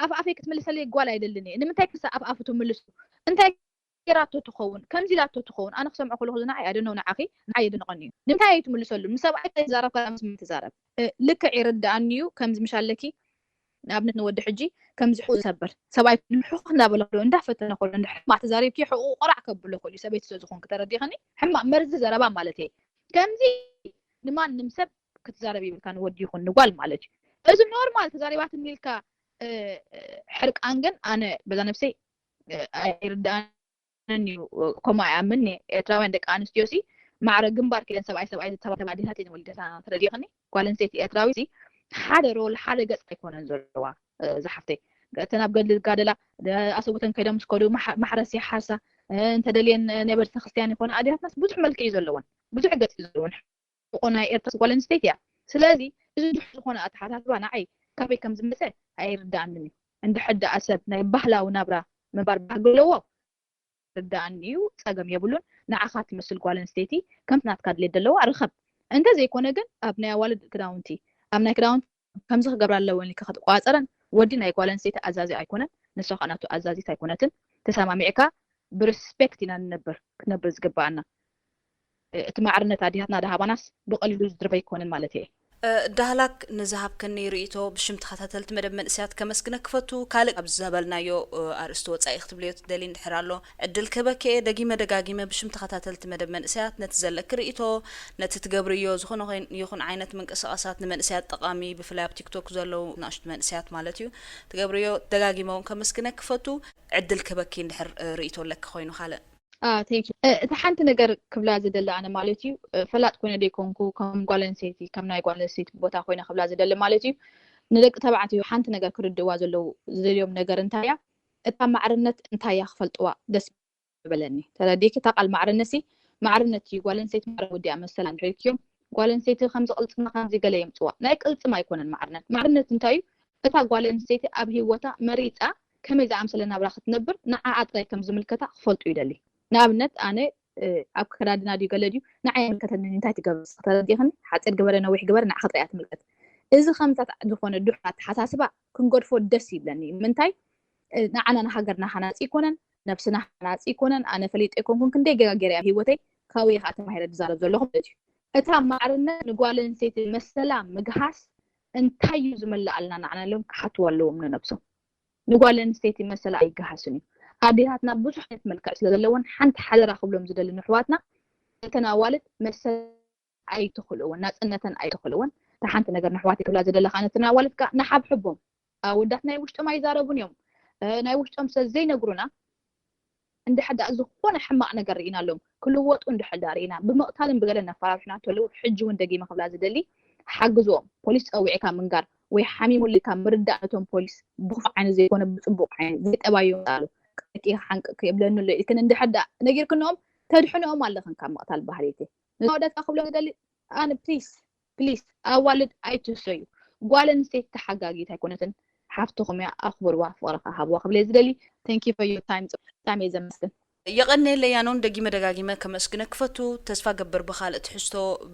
ኣፍ ኣፈይ ክትምልሰለይ ጓል ኣይደልን እየ ንምንታይ ክሳ ኣፍ ኣፉ ትምልሱ እንታይ ገይራቶ ትኸውን፣ ከምዚ ኢላቶ ትኸውን። ኣነ ክሰምዖ ከለኹ ንዓይ ኣደነው ንዓኺ፣ ንዓይ የደንቐኒ እዩ። ንምንታይ ኣይትምልሰሉ? ምስ ሰብኣይ እንታይ ትዛረብ፣ ካልኣ ምስ መን ትዛረብ? እ፣ ልክዕ ይርድኣኒ እዩ፣ ከምዚ ምሽ ኣለኪ፣ ንኣብነት ንወዲ ሕጂ ከምዚ ሕቑ ዝሰብር ሰብኣይ ሕቑቕ እንዳበለ ከሎ፣ እንዳፈተነ ከሎ፣ እንዳ ሕማቕ ተዛሪብኪ ሕቑቕ ቆራዕ ከብሎ ከሉ እዩ፣ ሰበይቲ ስለ ዝኾንክ፣ ተረዲኽኒ? ሕማቕ መርዚ ዘረባ ማለት እየ። ከምዚ ንማንም ሰብ ክትዛረብ ይብልካ፣ ንወዲ ይኹን ንጓል ማለት እዩ። እዚ ኖርማል ተዛሪባትኒ ኢልካ፣ እ፣ እ፣ ሕርቃን ግን ኣነ በዛ ነብሰይ፣ እ፣ ኣይርድኣንን እዩ። ከምኡ ኣይኣምን እየ። ኤርትራውያን ደቂ ኣንስትዮ ሲ ማዕረ ግንባር ከይደን ሰብኣይ ሰብኣይ ዝተባተባ ኣዴታት እየን ወሊደታና፣ ተረዲኽኒ? ጓል ኣንስተይቲ ኤርትራዊ ሲ ሓደ ሮል፣ ሓደ ገጽ ኣይኮነን ዘለዋ፣ እ፣ ዝሓፍተይ። እተን ኣብ ገድሊ ዝጋደላ፣ እ፣ ኣሰቡተን ከይዶም ዝከዱ፣ ማሕ-፣ ማሕረስ ይሓርሳ፣ እ፣ እንተደልየን፣ እ፣ ናይ ቤተክርስትያን ይኾና፣ ኣዴታትናስ ብዙሕ መልክዕ እዩ ዘለወን፣ ብዙሕ ገጽ እዩ ዘለወን። ሕቆ ናይ ኤርትራ ጓል ኣንስተይቲ እያ። ስለዚ እዚ ድሑር ዝኾነ ኣተሓሳስባ ንዓይ ካበይ ከም ዝመጸ ኣይርድኣንን እዩ። እንድሕር ደኣ ሰብ ናይ ባህላዊ ናብራ ምንባር ባህጊ ኣለዎ፣ ርድኣኒ እዩ፣ ጸገም የብሉን። ንዓኻ ትመስል ጓል ኣንስተይቲ ከምቲ ናትካ ድሌት ዘለዋ ርኸብ። እንተ ዘይኮነ ግን ኣብ ናይ ኣዋልድ ክዳውንቲ፣ ኣብ ናይ ክዳውንቲ ከምዚ ክገብራ ኣለወን ኢልካ ክትቆጻጸረን፣ ወዲ ናይ ጓል ኣንስተይቲ ኣዛዚ ኣይኮነን፣ ንሳ ከኣ ናቱ ኣዛዚት ኣይኮነትን። ተሰማሚዕካ ብሪስፔክት ኢና ንነብር፣ ክትነብር ዝግብኣና። እ፣ እቲ ማዕርነት ኣዴታትና ድሃባናስ ብቐሊሉ ዝድርበ ኣይኮነን ማለት እየ። እ፣ ዳህላክ ንዝሃብክኒ ርእይቶ ብሽም ተኸታተልቲ መደብ መንእሰያት ከመስግነክ ክፈቱ። ካልእ ኣብዚ ዝበልናዮ፣ እ፣ ኣርእስቲ ወጻኢ ክትብልዮ ትደሊ እንድሕር ኣሎ ዕድል ክህበኪ እየ። ደጊመ ደጋጊመ ብሽም ተኸታተልቲ መደብ መንእሰያት ነቲ ዘለኪ ርእይቶ፣ ነቲ ትገብርዮ ዝኾነ ኮይን-፣ ይኹን ዓይነት ምንቅስቓሳት ንመንእሰያት ጠቓሚ፣ ብፍላይ ኣብ ቲክቶክ ዘለዉ ናእሽቱ መንእሰያት ማለት እዩ፣ ትገብርዮ ደጋጊመ እውን ከመስግነክ ክፈቱ። ዕድል ክህበኪ እንድሕር፣ እ፣ ርእይቶ ኣለኪ ኮይኑ ካልእ። አ፣ thank you። እ፣ እቲ ሓንቲ ነገር ክብላ ዝደሊ ኣነ ማለት እዩ፣ እ፣ ፈላጥ ኮይነ ደይኮንኩ፣ ከም ጓል ኣንስተይቲ፣ ከም ናይ ጓል ኣንስተይቲ ቦታ ኮይነ ክብላ ዝደሊ ማለት እዩ፣ ንደቂ ተባዕትዮ ሓንቲ ነገር ክርድእዋ ዘለዉ፣ ዝደልዮም ነገር እንታይ እያ? እታ ማዕርነት እንታይ እያ ክፈልጥዋ ደስ በለኒ። ተረዲእኪ? እታ ቃል ማዕርነት ሲ፣ ማዕርነት እዩ። ጓል ኣንስተይቲ ማዕረ ወዲኣ መሰላ እንድሕር ኢልክዮም፣ ጓል ኣንስተይቲ ከምዚ ቅልጽማ ከምዚ ገለ የምጽዋ። ናይ ቅልጽማ ኣይኮነን ማዕርነት። ማዕርነት እንታይ እዩ? እታ ጓል ኣንስተይቲ ኣብ ህይወታ መሪጻ ከመይ ዝኣምሰለ ናብራ ክትነብር ንዓኣ ጥራይ ከም ዝምልከታ ክፈልጡ ይደሊ። ንኣብነት ኣነ፣ እ፣ ኣብ ከዳድና ድዩ ገለ ድዩ ንዓይ ኣይምልከተንን፣ እንታይ ትገብር ንስኺ፣ ተረዲኽኒ? ሓጺር ግበረ ነዊሕ ግበረ ንዓኺ ጥራይ እያ ትምልከት። እዚ ከምታት ዝኾነ ድሑር ኣተሓሳስባ ክንገድፎ ደስ ይብለኒ። ምንታይ? እ፣ ንዓና ንሃገርና ሃናጺ ኣይኮነን፣ ነብስና ሃናጺ ኣይኮነን። ኣነ ፈሊጠ ኣይኮንኩን፣ ክንደይ ጌጋ ገይረ ኣብ ህይወተይ፣ ካብኡ እየ ከዓ ተማሂረ ዝዛረብ ዘለኹ ማለት እዩ። እታ ማዕርነት ንጓል ኣንስተይቲ መሰላ ምግሃስ እንታይ እዩ ዝመልኣልና ንዓና ኢሎም ክሓትዋ ኣለዎም ንነብሶም። ንጓል ኣንስተይቲ መሰላ ኣይገሃስን እዩ። ኣዴታትና ብዙሕ ዓይነት መልክዕ ስለ ዘለወን፣ ሓንቲ ሓደራ ክብሎም ዝደሊ ንኣሕዋትና፣ እተን ኣዋልድ መሰላ ኣይትኽልእወን፣ ናጽነተን ኣይትኽልእወን። እታ ሓንቲ ነገር ንኣሕዋተይ ክብላ ዝደሊ ከዓ ነተን ኣዋልድ ከዓ ንሓብሕቦም። ኣወዳት ናይ ውሽጦም ኣይዛረቡን እዮም። እ፣ ናይ ውሽጦም ስለ ዘይነግሩና፣ እንድሕር ደኣ ዝኾነ ሕማቕ ነገር ርኢናሎም ክልወጡ እንድሕር ደኣ ርኢና፣ ብምቕታልን ብገለን ነፈራርሑና እንተለዉ፣ ሕጂ እውን ደጊመ ክብላ ዝደሊ፣ ሓግዝዎም። ፖሊስ ጸዊዕካ ምንጋር ወይ ሓሚሙልካ ምርዳእ ነቶም ፖሊስ ብኽፉእ ዓይነት ዘይኮነ ብጽቡቕ ዓይነት ዘይጠባዩ ይምጻሉ። ቀልጢ ሓንቅቅ የብለኒ ኣሎ ኢልክን እንድሕር ደኣ ነጊርክንኦም፣ ተድሕንኦም ኣለኽን ካብ ምቕታል ባህርይቲ። ነዛ ኣወዳት ክብሎ ዝደሊ ኣነ ፕሊስ ፕሊስ ኣዋልድ ኣይትሰዩ። ጓል ኣንስተይቲ ተሓጋጊት ኣይኮነትን፣ ሓፍትኹም እያ፣ ኣኽብርዋ፣ ፍቕሪ ከኣ ሃብዋ ክብል እየ ዝደሊ። Thank you for your time። ጽቡቕ time እየ ዘመስግን። የቐንየለይ ኣነ እውን ደጊመ ደጋጊመ ከመስግነክ ክፈቱ። ተስፋ ገብር ብኻልእ ትሕዝቶ፣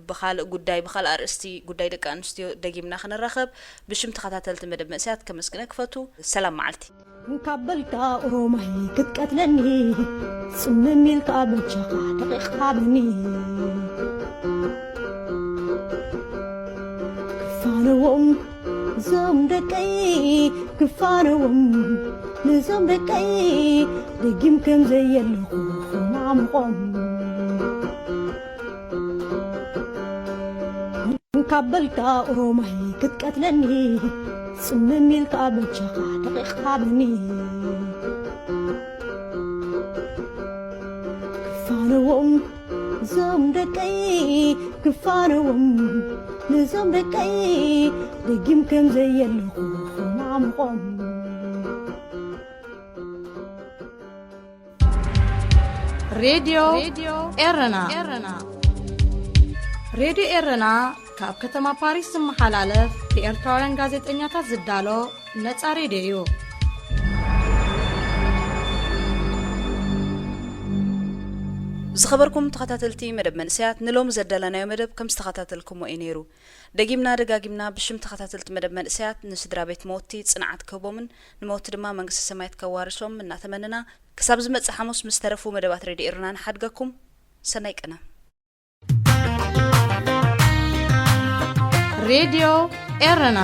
ብኻልእ ጉዳይ፣ ብኻልእ ኣርእስቲ ጉዳይ ደቂ ኣንስትዮ ደጊምና ክንራኸብ። ብሽም ተኸታተልቲ መደብ መንእሰያት ከመስግነክ ክፈቱ። ሰላም መዓልቲ። እንካ በልካ ኦሮማይ ክትቀትለኒ፣ ጽምም ኢልካ በጃኻ ደቂቕ ሃበኒ። ክፋነዎም እዞም ደቀይ፣ ክፋነዎም ነዞም ደቀይ፣ ደጊም ከም ዘየለኹ ክማምቖም። እንካ በልካ ኦሮማይ ክትቀትለኒ፣ ጽምም ኢልካ በጃኻ ደቂቕ ሃበኒ። ክፋነዎም እዞም ደቀይ፣ ክፋነዎም ነዞም ደቀይ፣ ደጊም ከም ዘየለኹ ክማምቖም። ሬድዮ ኤረና። ሬድዮ ኤረና ካብ ከተማ ፓሪስ ዝመሓላለፍ ብኤርትራውያን ጋዜጠኛታት ዝዳሎ ነጻ ሬድዮ እዩ። ዝኸበርኩም ተኸታተልቲ መደብ መንእሰያት፣ ንሎሚ ዘዳለናዮ መደብ ከም ዝተኸታተልኩሞ እዩ ነይሩ። ደጊምና ደጋጊምና ብሽም ተኸታተልቲ መደብ መንእሰያት ንስድራ ቤት መወቲ ጽንዓት ክህቦምን ንመወቲ ድማ መንግስቲ ሰማያት ከዋርሶም እናተመንና፣ ክሳብ ዝመጽእ ሓሙስ ምስ ተረፉ መደባት ሬድዮ ኤረና ንሓድገኩም። ሰናይ ቅነ። ሬድዮ ኤረና